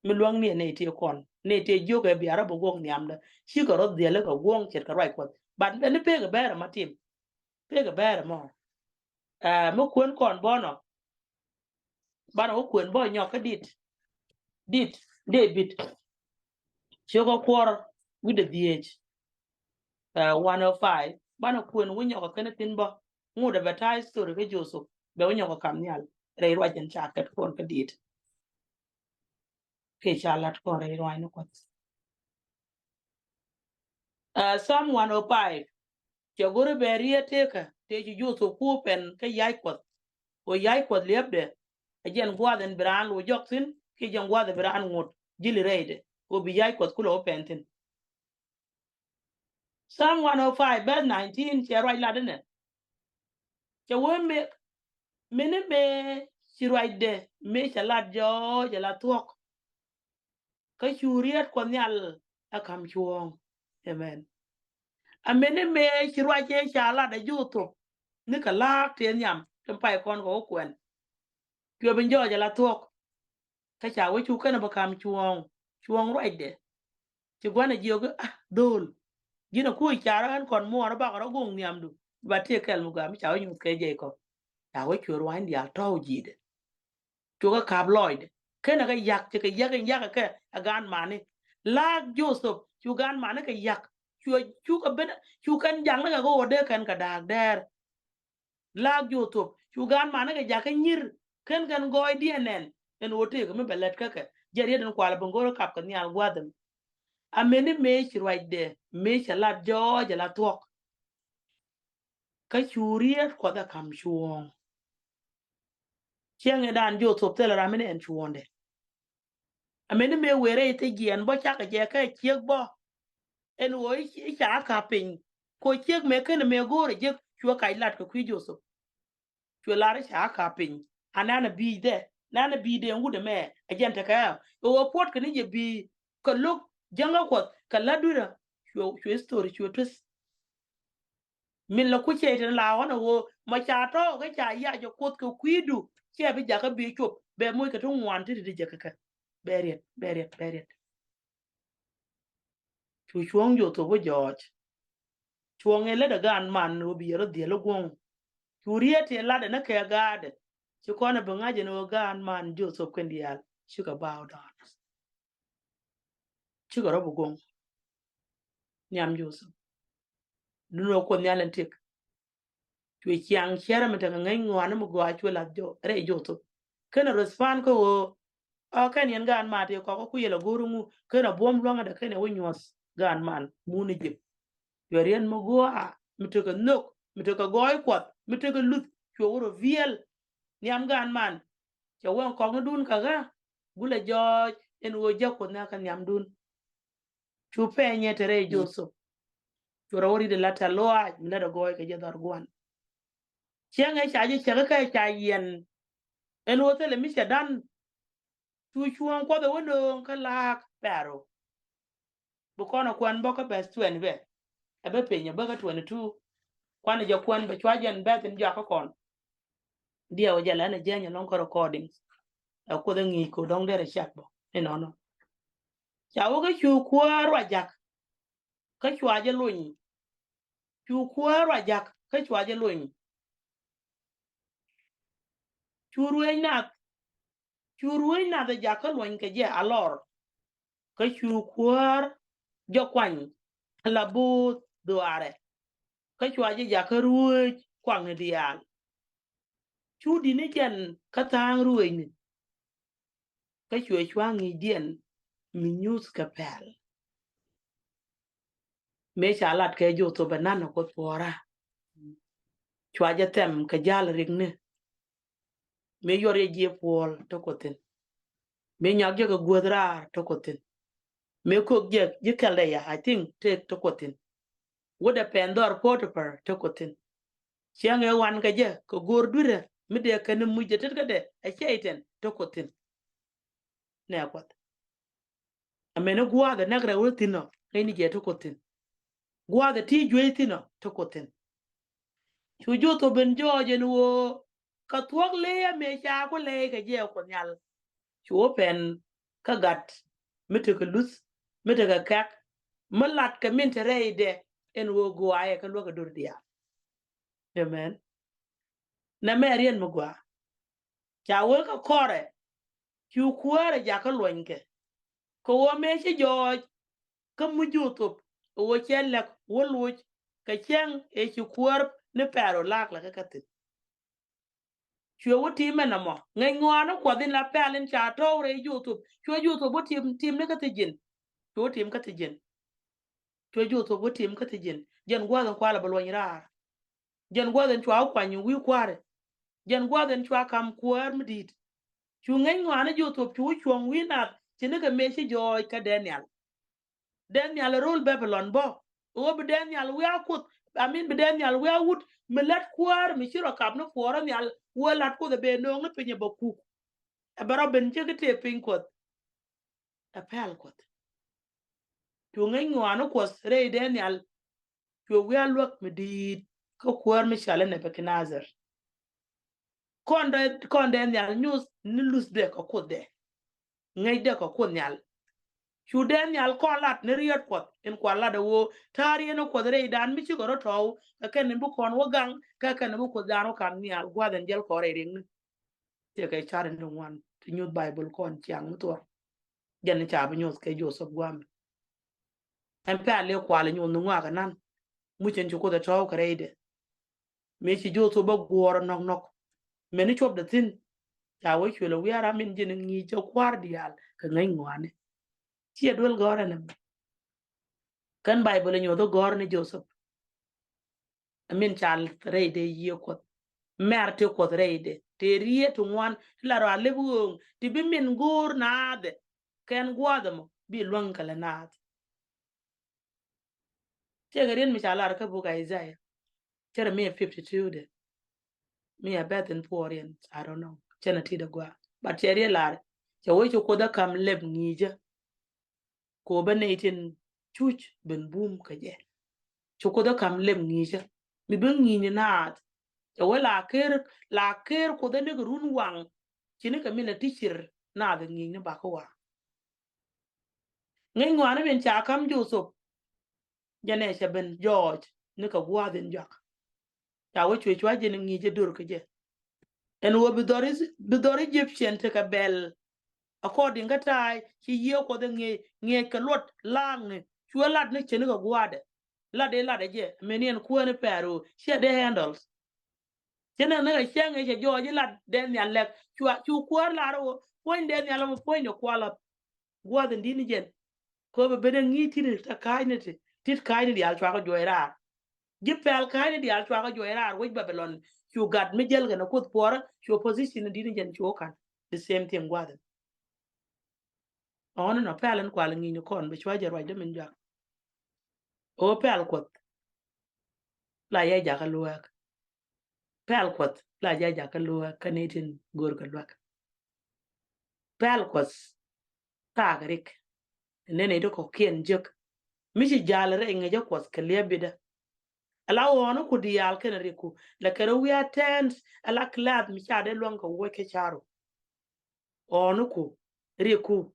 mi luäŋni ɛ nɛy tëë kɔn nɛy tëë jiök ɛ biarä bä guɔ̱k nhiamdä. Cikɛ rɔ dhiɛl kɛ guɔ̱ŋ ce̱tkɛ ruac Kuɔth. But ɛni pekɛ bɛɛrɛ ma tim. Pekɛ bɛɛrɛ mɔ. Ɛ mi kuën kɔn bɔnɔ. Banɛ wä kuën bɔ nyɔk kä dit. Dit David. Ciökä kuɔr wi̱cdɛ dhieec. Ɛ one oh five banɛ kuën wä nyɔk kɛn thin bɔ. Ŋut ɛ bɛ ta̱a̱ history kä Jothop bɛ wä nyɔk kam nhial. Rɛy ruac in ca kɛt kɔn kä dit. Kɛ ca lat kɔn rɛy ruac ni Kuɔth. Ɛ Psalm one oh five. Cɛ go̱ri bɛ riet tekä tëë ci Jothop ku pɛn kä yac Kuɔth. Ɣöö yac Kuɔth liɛpdɛ ɛ jɛn gua̱a̱th in bi raan lo̱c jɔk thi̱n kiɛ jɛn gua̱a̱th in bi raan ŋot ji̱li rɛydɛ. Ɣöö bi yac Kuɔth kulɛ wä pɛn thi̱n. Psalm one oh five verse nineteen cɛ ruac lat inɛ. Cɛ wee mëë mëni mëë ci ruacdɛ mëë cɛ lat jɔɔc ala thuɔ̱k. Kä cu riet Kuɔth Nhial ɛ ka̱m cuɔ̱ɔ̱ŋ. Amen. Amɛni mëë ci ruac ëë ca lat ɛ Jothop ni kɛ la̱a̱k tëë nhiam tin pay kɔn kɛ wä kuɛn. Cuɛ bi jɔɔc ala thuɔ̱k. Kä ca wee cu kɛn ɛ bä ka̱m cuɔ̱ɔ̱ŋ cuɔ̱ɔ̱ŋ ruacdɛ. Ci gua̱n ɛ jiök i̱ ah dho̱o̱l. Ji̱n a kuc car ɣän kɔn muɔɔr bakɔ rɔ goŋ nhiamdu. Ba tiek kɛl mi gɔaa mi ca wä nyuth kɛ Jekɔb. Ca wä cuɛ ruany diaal tɔ̱w ji̱dɛ. Cuɛ kɛ ka̱p lɔcdɛ. Kenɛ kɛ yak, ci kɛ yak in yak kɛ ɛ gan mani. Laak Jothep cu gan mani kɛ yak. Cuɛ cu kɛ ben cu kɛn jak ni kɛ kɛ wä dee kɛn kɛ da̱a̱k dɛɛr. Laak Jothep cu gan mani kɛ jakä nyir. Ken kɛn gɔɔy diɛn nɛn ɛn wä tëëk mi bɛ lät käkɛ jɛ riet ɛn kual bɛ ŋo̱r kap kɛ nhial gua̱dhɛ mi. Ameni mëë ci ruacdɛ mëë cɛ lat jɔɔc ɛ la thuɔ̱k. Kä cu riet Kuɔth ɛ ka̱m cuɔ̱ɔ̱ŋ. Ciɛŋɛ dan Jothep thilɛ ram mi nɛ ɛn cuɔ̱ɔ̱ŋdɛ. Ameni mëë wëë rɛy thiec jiɛɛn bä cakɛ jɛ kɛ ciek bä. Ɛn ɣöö i̱ ca ka̱p piny. Kɛ ɣöö ciek mëë kenɛ mëë go̱o̱rɛ jek cuɛ kac lat kɛ kui̱ Jothep. Cuɛ lar i̱ ca ka̱p piny. A nanɛ bi̱i̱dɛ, nanɛ bi̱i̱dɛ ɛn wut ɛmɛ ɛ jɛn tekɛ ɛ ɣöö puɔ̱t kɛ ni jɛ bi̱i̱ kɛ lo̱k jäŋä Kuɔth kɛ la̱t dui̱rä. Cuɛ, cuɛ history cuɛ twist. Min la kucɛ itɛn la ɣɔn a ɣöö ma ca tɔ̱ kɛ ca yac ɛ Kuoth kɛ kui̱du. Ciɛ bi jakä bi cop bɛ moc kɛ ti ŋuan ti ti di jɛ kɛ kɛ. Bɛ riɛt, bɛ riɛt, bɛ riɛt. Cu cuɔ̱ŋ Jothep wä jɔɔc. Cuɔ̱ŋ ɛ lätdɛ gan man wä bi yɛ rɔ dhiel ɛ guɔ̱ŋ. Cu riet ti ɛ latdɛ ni kɛ gaatdɛ. Ci kɔn ɛ bi ŋa̱c ɛn ɣöö gan man Jothep kɛn diaal cikɛ bow down. Cikɛ rɔ bi guɔ̱ŋ. Nhiam Jothep. Dun ɣöö Kuoth nhial ɛn tik. Cuɛ ciaŋ ciɛrɛ mi tekɛ ŋäc ŋuani mi gɔaa cuɛ lath jɔ rɛy Jothep. Kenɛ respond kä ɣöö ɔ kɛn yɛn gaan mat yɛ kɔk kä kui̱ yɛ la go̱o̱r ŋu kenɛ buɔ̱m luaŋädɛ kenɛ wä nyuɔ̱th gaan man mun Ijip. Cuɛ riɛn mi gɔaa mi tekɛ nhök mi tekɛ gɔɔy Kuɔth mi tekɛ luth cuɛ wä rɔ viɛl. Nhiam gaan man cɛ wä ɛn kɔk ni dun kä ɣä gulɛ jɔɔc ɛn ɣöö jɛ Kuoth nhial kä nhiamdun. Cu pɛnyɛ te rɛy Jothep. Cu rɔ wä ri̱t ɛ la tɛ̈th lɔaac mi lät ɛ gɔɔy kɛ jɛ dhɔr gua̱n. Cieŋɛ ca jɛ cäk kä ca yiɛn. Ɛn ɣöö thilɛ mi cɛ dan. Cu cuɔ̱ɔ̱ŋ Kuɔth ɛ wä nööŋ kä la̱a̱k Pɛro. Bi kɔn ɛ kuɛn bä kä bɛth twenty bɛ. Ɛ bä piny ɛ bä kä twenty two. Kuan ɛ jɛ kuɛn bɛ cua jɛn bɛth in jɔak kä kɔn. Diɛw jɛ lɛn ɛ jɛny ɛlɔŋ kä recordings. Ɛ Kuoth ɛ ŋi̱i̱c ko̱ dɔ̱ŋ derɛ cak bä inɔnɔ. Ca wä kä cu kuäär ruacak kä cua jɛ lony. Cu kuäär ruacak kä cua jɛ lony. Cu ruëëc nath. Cu ruëëc nath ɛ jak kä luɔny kɛ jɛ alɔr. Kä cu kuäär jɛ kuany la bo̱o̱th dhuaarɛ. Kä cua jɛ jak kä ruëëc kuaŋni diaal. Cu di̱t ni jɛn kä tha̱a̱ŋ ruëëcni. Kä cuɛ cua ŋi̱i̱cdiɛn mi nyuth kɛ pɛl. Mëë ca lat kɛ Jothep ɛ nan ɛ Kuoth puɔ̱ɔ̱ra. Cua jɛ thɛm kɛ ja̱l rikni. Mëë yuɔr jɛ jiɛ puɔl te Kuoth thi̱n. Mëë nyɔak jɛ kɛ guäth raar te Kuoth thi̱n. Mëë kök jɛ ji̱ kɛldɛ ya, I think, te, te Kuoth thi̱n. Wut ɛ pɛn dhɔr Potipar te Kuoth thi̱n. Cieŋ ëë wan kɛ jɛ kɛ go̱o̱r dui̱rɛ mi dee kɛn muc jɛ tetkädɛ ɛ cɛy-tan te Kuoth thi̱n. Nɛ Kuoth. Amɛn i̱ gua̱a̱th ɛ näk rɛw ni thi̱n ɔ ŋäcni jɛ te Kuoth thi̱n. Gua̱a̱th ɛ ti juey thi̱n ɔ te Kuoth thi̱n. Cu Jothep ben jɔɔc ɛn ɣöö kä thuɔ̱k ley amɛ ca ku ley kɛ jɛ Kuoth Nhial. Cu wä pɛn kä gat mi tekɛ luth mi tekɛ kɛk mi lat kɛ min te rɛydɛ ɛn ɣöö gɔaa yɛ kä luäk ɛ do̱r diaal. Amen. Nɛ mɛ riɛn mi gɔaa. Ca wee kä kɔrɛ cu kuäärɛ jakä luɔnykɛ. Kɛ ɣöö mëë ci jɔɔc kä muc Jothep ɛ ɣöö cɛ lɛk wä loc kɛ cäŋ ëë ci kuäär ni Pɛro la̱a̱k lɛ kä kä thi̱n. Cuɛ wä ti̱i̱m ɛn ɛmɔ ŋäc ŋɔaani Kuɔth in la pɛl in ca tɔ̱w rɛy Jothep. Cuɛ Jothep wä ti̱i̱m, ti̱i̱m ni kä thi̱ji̱n. Cuɛ wä ti̱i̱m kä thi̱ji̱n. Cuɛ Jothep wä ti̱i̱m kä thi̱ji̱n. Jɛn gua̱a̱th in kualɛ bɛ luɔny raar. Jɛn gua̱a̱th in cua wä kuany wi̱i̱ kua̱ri. Jɛn gua̱a̱th in cua ka̱m kuäär mi di̱i̱t. Cu ŋäc ŋɔaani Jothep cu wä cuɔ̱ŋ wi̱i̱ nath ci ni kɛ mëë ci jɔɔc kä Daniel. Daniel ɛ ro̱l Babilɔn bä. Ɣöö bi Daniel wiaa Kuoth, I mean, bi Daniel wiaa wut mi lät kuäär mi ci rɔ kap ni puɔ̱ɔ̱rä nhial, wee la̱t Kuoth ɛ bee nööŋ ni piny ɛ bä kuk. Ɛ bɛ rɔ ben cä kä tëë piny Kuɔth. Ɛ pɛl Kuɔth. Cu ŋäc ŋɔaani Kuɔth rɛy Daniel. Cuɛ wiaa luäk mi di̱i̱t kä kuäär mi cɔal i̱ Nebukadnezar. Kɔn dee, kɔn Daniel nyuth ni luthdɛ kɛ Kuothdɛ. Ŋäcdɛ kɛ Kuoth Nhial. Cu dee nhial kɔn lat ni riet Kuɔth in kua lat a ɣöö ta̱a̱ riet ni Kuɔth rɛydan mi cikɛ rɔ tɔ̱w kɛ kɛn ni bi kɔn wä gaŋ kɛ kɛn ni bi Kuothdan wä ka̱m nhial gua̱th in jäl kɔn rɛy riŋni. Tiɛ kɛ car in di ŋuan ti nyuth Baibol kɔn ciaŋ mi thuɔ̱k. Jɛn ca bi nyuth kɛ Joseph gua̱a̱mi. Ɛn pɛl i̱ kual inyuth ni ŋɔak inan. Muc in ci Kuoth ɛ tɔ̱w kɛ rɛydɛ. Mëë ci Joseph bä guɔ̱ɔ̱r nɔk nɔk. Mɛni cuɔp dɛ thi̱n. Ca wee cuël ɛ wiaa ram in ji̱n ŋi̱i̱c cɛ kua̱r diaal kɛ ŋäc ŋɔaani. Ciɛ duel gɔ̱rä nɛ. Kɛn Baibol inyuth i̱ gɔ̱rä ni Joseph. Amin cal rɛydɛ yiëë Kuɔth. Mɛr ti Kuɔth rɛydɛ. Ti riet ti ŋuan ti la rɔ a lep ɣööŋ ti bi min go̱o̱r naath ɛ. Kɛn gua̱a̱th ɛmɔ bi luäŋ kɛ lɛ naath. Tiɛkɛ riet mi ca lar kä buk Isaiah. Cɛ rɛ mi fifty two dɛ. Mi a beth in puɔr yɛn, I don't know. Cɛ na ti dɛ gua. But cɛ riet lar. Cɛ wee ci Kuoth ɛ kam lep ŋi̱i̱cä. Ko bä nɛy tin cuc ben bum kɛ jɛ. Ci Kuoth ɛ kam lep ŋi̱i̱cä. Mi bi ŋi̱i̱c ni naath. Cɛ wee la ker, la ker Kuoth ɛ nek run waŋ. Ci ni kɛ min la ti cir naath ŋi̱i̱c ni bakä waŋ. Ŋäc ŋɔaani min ca ka̱m Jothep. Jɛn ɛ cɛ ben jɔɔc ni kɛ gua̱a̱th in juak. Ca wee cuɛ cua jɛn ŋi̱i̱c jɛ dor kɛ jɛ. Ɛn ɣöö bi dhɔr Is-, bi dhɔr Egyptian tekɛ bɛl. According kä ta̱a̱ ci yiëë Kuɔth ɛ ŋi̱eec, ŋi̱eec kɛ luɔt la̱a̱ŋni. Cuɛ lat ni cɛ ni kɛ gua̱a̱dɛ. Lat dee lat ɛ jɛ. Mɛni ɛn kuäär ni Pɛro. Ciɛ dee handles. Cɛ nɛ ni kɛ cäŋ ɛ cɛ jɔɔc i̱ lat dee nhial lɛk. Cua, cu kuäär lar ɣöö puɔ̱ny dee nhial ɣöö puɔ̱ny dee kualä. Gua̱a̱th in di̱t ni jɛn. Kɛ ɣöö bɛ ben ɛ ŋi̱i̱c ti̱t ni te ka̱a̱cni ti, ti̱t ka̱a̱cni diaal cua kɛ juɔc raar. Ji̱ pɛl ka̱a̱cni diaal cua kɛ juɔc raar wec Babilon. Cu gat mi jäl kɛn ɛ Kuoth puɔrä, cu opposition in di̱t ni jɛn cu ka̱n. The same thing gua̱a̱th in. Ɣɔ̱n in ɔ pɛl in kual ŋi̱i̱c ni kɔn bɛ cua jɛ ruacdä min juak. Ɣöö pɛl Kuɔth. La yɛ jakä luääk. Pɛl Kuɔth la jɛ jakä luääk kä ni tin go̱o̱r kɛ luäk. Pɛl Kuɔth taak rik. Nɛn i̱ ti kɔ̱kiɛn jek. Mi ci jal rɛy ŋäcä Kuɔth kɛ liɛp bitdä. Ala ɣɔ̱ɔ̱ni ku diaal kɛn riku. La kɛn wiaa tɛɛn ala class mi ca dee luäŋ kɛ wuɔc kɛ caru. Ɣɔ̱ɔ̱ni ku riku.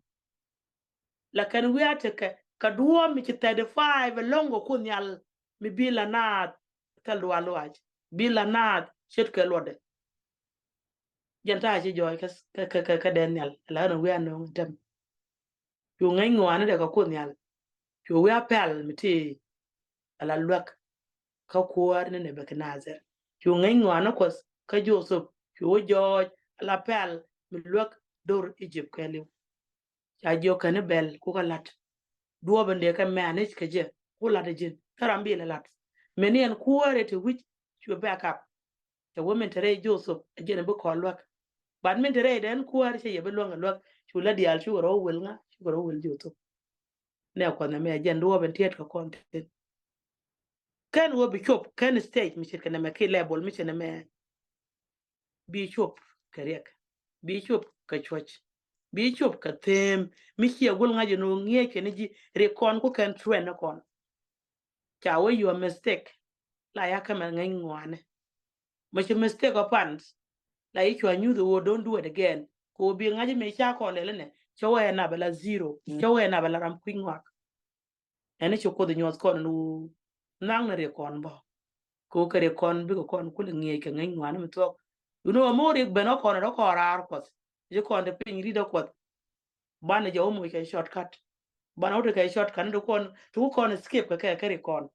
La kɛn wiaa tekɛ kɛ duɔ̱ɔ̱p mi ci thirty five ɛlɔ̱ŋ kɛ Kuoth Nhial mi bi la naath thil dual luaac. Bi la naath ce̱tkɛ luɔtdɛ. Jɛn ta̱a̱ ci jɔɔc kä, kä, kä, kä, kä dee nhial. La ɣän wiaa nööŋ tɛm. Cu ŋäc ŋɔaani dɛ kɛ Kuoth Nhial. Cu wiaa pɛl mi ti ala luäk kä kuäär ni Nebukadnezar. Cu ŋäc ŋɔaani Kuɔth kä Jothep. Cu wä jɔɔc ala pɛl mi luäk dor Egypt kɛɛliw. Ca jiök kɛn i̱ bɛl ku kɛ la̱t. Duɔ̱ɔ̱p in dee kɛ manage kɛ jɛ ku la̱t ɛ ji̱n kä ram bi lɛ la̱t. Mɛni ɛn kuäär ɛ te wi̱c cu back up. Cɛ wä min te rɛy Jothep ɛ jɛn bi kɔn luäk. But min te rɛy dɛn kuäär cɛ yɛ bi luäŋ ɛ luäk cu la diaal cukɛ rɔ wel ŋa cukɛ rɔ wel Jothep. Nɛ Kuɔth nɛmɛ ɛ jɛn duɔ̱ɔ̱p in tiɛt kɛ kɔn thin. Kɛn wä bi cop kɛn stage mi ce̱tkɛ nɛmɛ ki level mi ce̱t nɛmɛ. Bi cop kɛ riɛk. Bi cop kɛ cuɔ̱c. Bi cop kɛ them. Mi ciɛ gul ŋa̱c ɛn ɣöö ŋi̱eec kɛn ji̱ rik kɔn ku kɛn trend ni kɔn. Ca wee your mistake. La ya kɛmɛ ŋäc ŋɔaani. Mɛ ci mistake ɔ pan. La yi cua nyuth ɣöö don't do it again. Kɛ ɣöö bi ŋa̱c mi ca kɔn lɛl inɛ cɛ wee nap ala zero. Cɛ wee nap ala ram kui̱ ŋɔak. Ɛn ci Kuoth nyuɔth kɔn ni wu naŋ ni rik kɔn bä. Ko kɛ rik kɔn bikɛ kɔn kulɛ ŋi̱eec kɛ ŋäc ŋuani mi thuɔk. Yuni wä mo̱o̱ rik ben ɔ kɔn ɛ dɔ kɔn raar Kuɔth. Ci kɔn te piny rit ɔ Kuɔth. Banɛ jɛ wä moc kɛ shortcut. Banɛ wä te kɛ shortcut ni ti kɔn ti ku kɔn skip kɛ kɛ kɛ rik kɔn.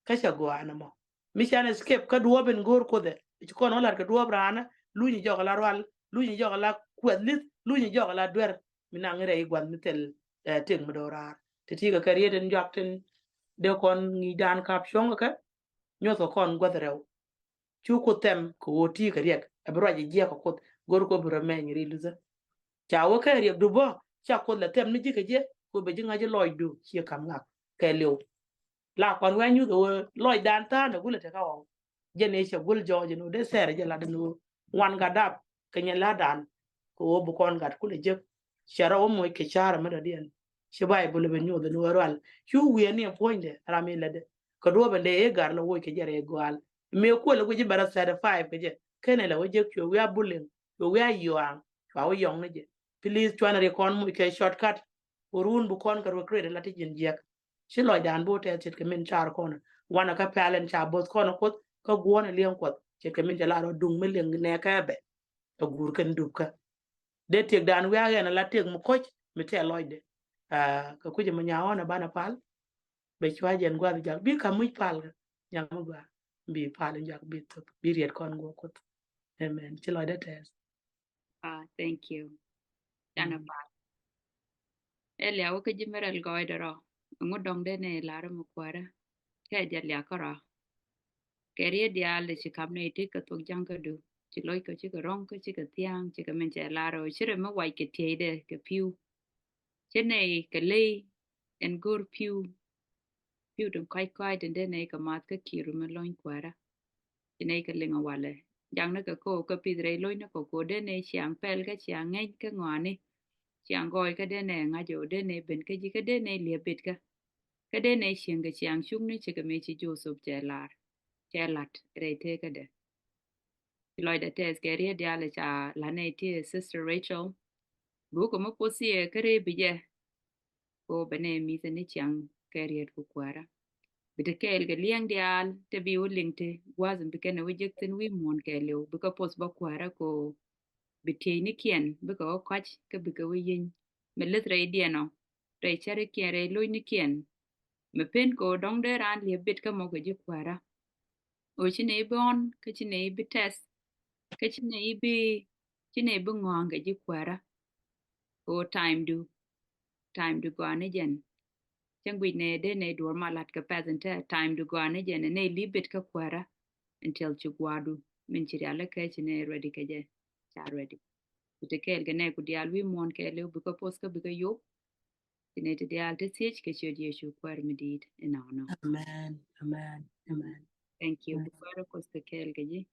Kä cɛ gɔaa ni mɔ mi can escape kä duɔɔp in go̱o̱r Kuoth ɛ. Ci kɔn wä lat kɛ duɔɔp raan luny jɔk ala rual, luny jɔk ala kuɛth lith, luny jɔk ala duer. Mi naŋ rɛy gua̱th mi thil, eh, tëk mi do̱raar ti ti kɛ kɛ riet in juak tin dee kɔn ŋi̱i̱cdan kap cuɔ̱ŋ kɛ nyuɔth kɛ kɔn gua̱th rɛw. Cu Kuoth thɛm kɛ ɣöö ti kɛ riɛk a bi ruac jiɛk kɛ Kuoth go̱o̱r kɛ bi rɔ mɛny ri luthä. Ca wä kɛ riɛk dubä ca Kuoth la thɛm ni ji̱ kɛ jɛ kɛ ɣöö bɛ ji̱ ŋa̱c lɔcdu ciɛ ka̱m ŋak kɛ liw. La kɔn wee nyuth ɣöö lɔcdan tha̱a̱n ɛ gulɛ tekä ɣɔw. Jɛn ëë cɛ gul jɔɔc ɛn ɣöö dee thɛɛr ɛ jɛ lat ɛn ɣöö wan gat dap kɛ nyɛ la̱tdan kɛ ɣöö bi kɔn gat kulɛ jek. Cɛ rɔ wä moc kɛ ca̱r ɛmɛ dɔ̱diɛn. Ci Baibul ɛ ben nyuɔth ɛn ɣöö rual cu wiee ni ɛ puɔ̱nydɛ ram in lätdɛ kɛ duɔ̱ɔ̱p ɛn dee ëë gar lɔ woc kɛ jɛ rɛy gɔaal. Mëë kuɔl ɛ guic i̱ bɛ rɔ thirty five kɛ jɛ kenɛ lɛ wä jek cuɛ wiaa buliŋ cuɛ wiaa yɔaŋ cua wä yɔŋ ni jɛ. Please cuanɛ ri kɔn moc kɛ shortcut. Ku run bi kɔn kɛ ruɔt kɛ rɛy la ti ji̱n jiɛk. Ci lɔcdan bi wä tɛth ce̱tkɛ min car kɔn. Wanɛ kä pɛl ɛn ca bo̱th kɔn Kuoth kä guɔ̱n ɛ liɛŋ Kuɔth ce̱tkɛ min cɛ lar ɔ duŋ mi liɛŋ nɛ kɛ bɛ. Ɛ guur kɛn dup kä. Dee tiekdan wiak ɛn ala tiek mi ko̱c mi tɛth lɔcdɛ. Aa, kɛ kui̱c mi nya ɣɔn ɛ banɛ pal. Bɛ cua jɛn gua̱th jak bi ka muc pal kä. Nyam mi gua. Bi pal in jak bi thop. Bi riet kɔn guɔ Kuoth. Amen. Ci lɔcdɛ tɛth. Ah, thank you. Canɛ pal. Ɛ liak wä kä ji̱ mi rɛl gɔɔydɛ rɔ. Ŋu dɔŋ dee nɛ lar mi kuäärä. Kɛ jɛ liak kärɔa. Kɛ riet diaal dee ci kap nɛ itik kɛ thok ja̱ŋ kädu. Ci loc kɛ cikɛ rɔ̱ŋ kä cikɛ thia̱a̱ŋ cikɛ min cɛ lar ɔ ci rɛ mi wac kɛ tieydɛ kɛ pi̱w. Ci nɛ kɛ ley ɛn go̱r pi̱w. Pi̱w tin kɔc kɔc tin dee nɛ kɛ math kä ki̱i̱r mi lony kuäärä. Ci nɛ kɛ liŋ a walɛ. Jaŋni kɛ ko kä pith rɛy lo̱cni kɔ ko dee nɛ ciaŋ pɛl kä ciaŋ ŋɛny kä ŋɔani. Ciaŋ gɔɔy kä dee nɛ ŋa̱c ɔ dee nɛ ben kä ji̱ kä dee nɛ liɛp bit kä. Kä dee nɛ cieŋ kɛ ciaŋ cuŋni cikɛ mi ci Joseph cɛ lar. Cɛ lat rɛy tekädɛ. Ci lɔcdɛ tɛth kɛ riet diaal ca la nɛ ti Sister Rachel. Buk kɛ mi Kuoth thiɛ kä ree bi jɛ. Ko bɛ nɛ mi̱th ni ciaŋ kɛ riet ku kuäärä. Bi te kɛɛl kɛ liɛŋ diaal te bi wä liŋ te gua̱th bi kɛn wä jek thin wi̱i̱ muɔ̱ɔ̱n kɛɛliw bi kɛ poth bä kuäärä ko bi tieynikiɛn bikɛ wä kɔc kä bikɛ wä yieny. Mi lith rɛy diɛn ɔ rɛy cärikiɛn rɛy lo̱cnikiɛn. Mi pen ko dɔ̱ŋ dee raan liep bit kä mɔ kɛ ji̱ kuäärä. Ɔ ci nɛ i̱ bi ɣɔn kä ci nɛ i̱ bi tɛth kä ci nɛ i̱ bi ci nɛ i̱ bi ŋɔ̱a̱ŋ kɛ ji̱ kuäärä. Ɔ time du time du gɔaa ni jɛn. Cä guic nɛ dee nɛ duɔ̱ɔ̱r ma lat kɛ pɛth in te time du gɔaa ni jɛn nɛ liep bit kä kuäärä. Until ci gua̱a̱du min ci rial lä kɛ ci nɛ ready kɛ jɛ. Ca ready. Bi te kɛɛl kɛ nɛ ku diaal wi̱i̱ muɔ̱ɔ̱n kɛɛliw bikɛ poth kä bikɛ yop. Ci nɛ ti diaal ti thiec kɛ ciöt Yecu kuäär mi di̱i̱t inɔnɔ. Amen. Amen. Amen. Thank you. Bi kuäär Kuoth kɛ kɛɛl kɛ ji̱.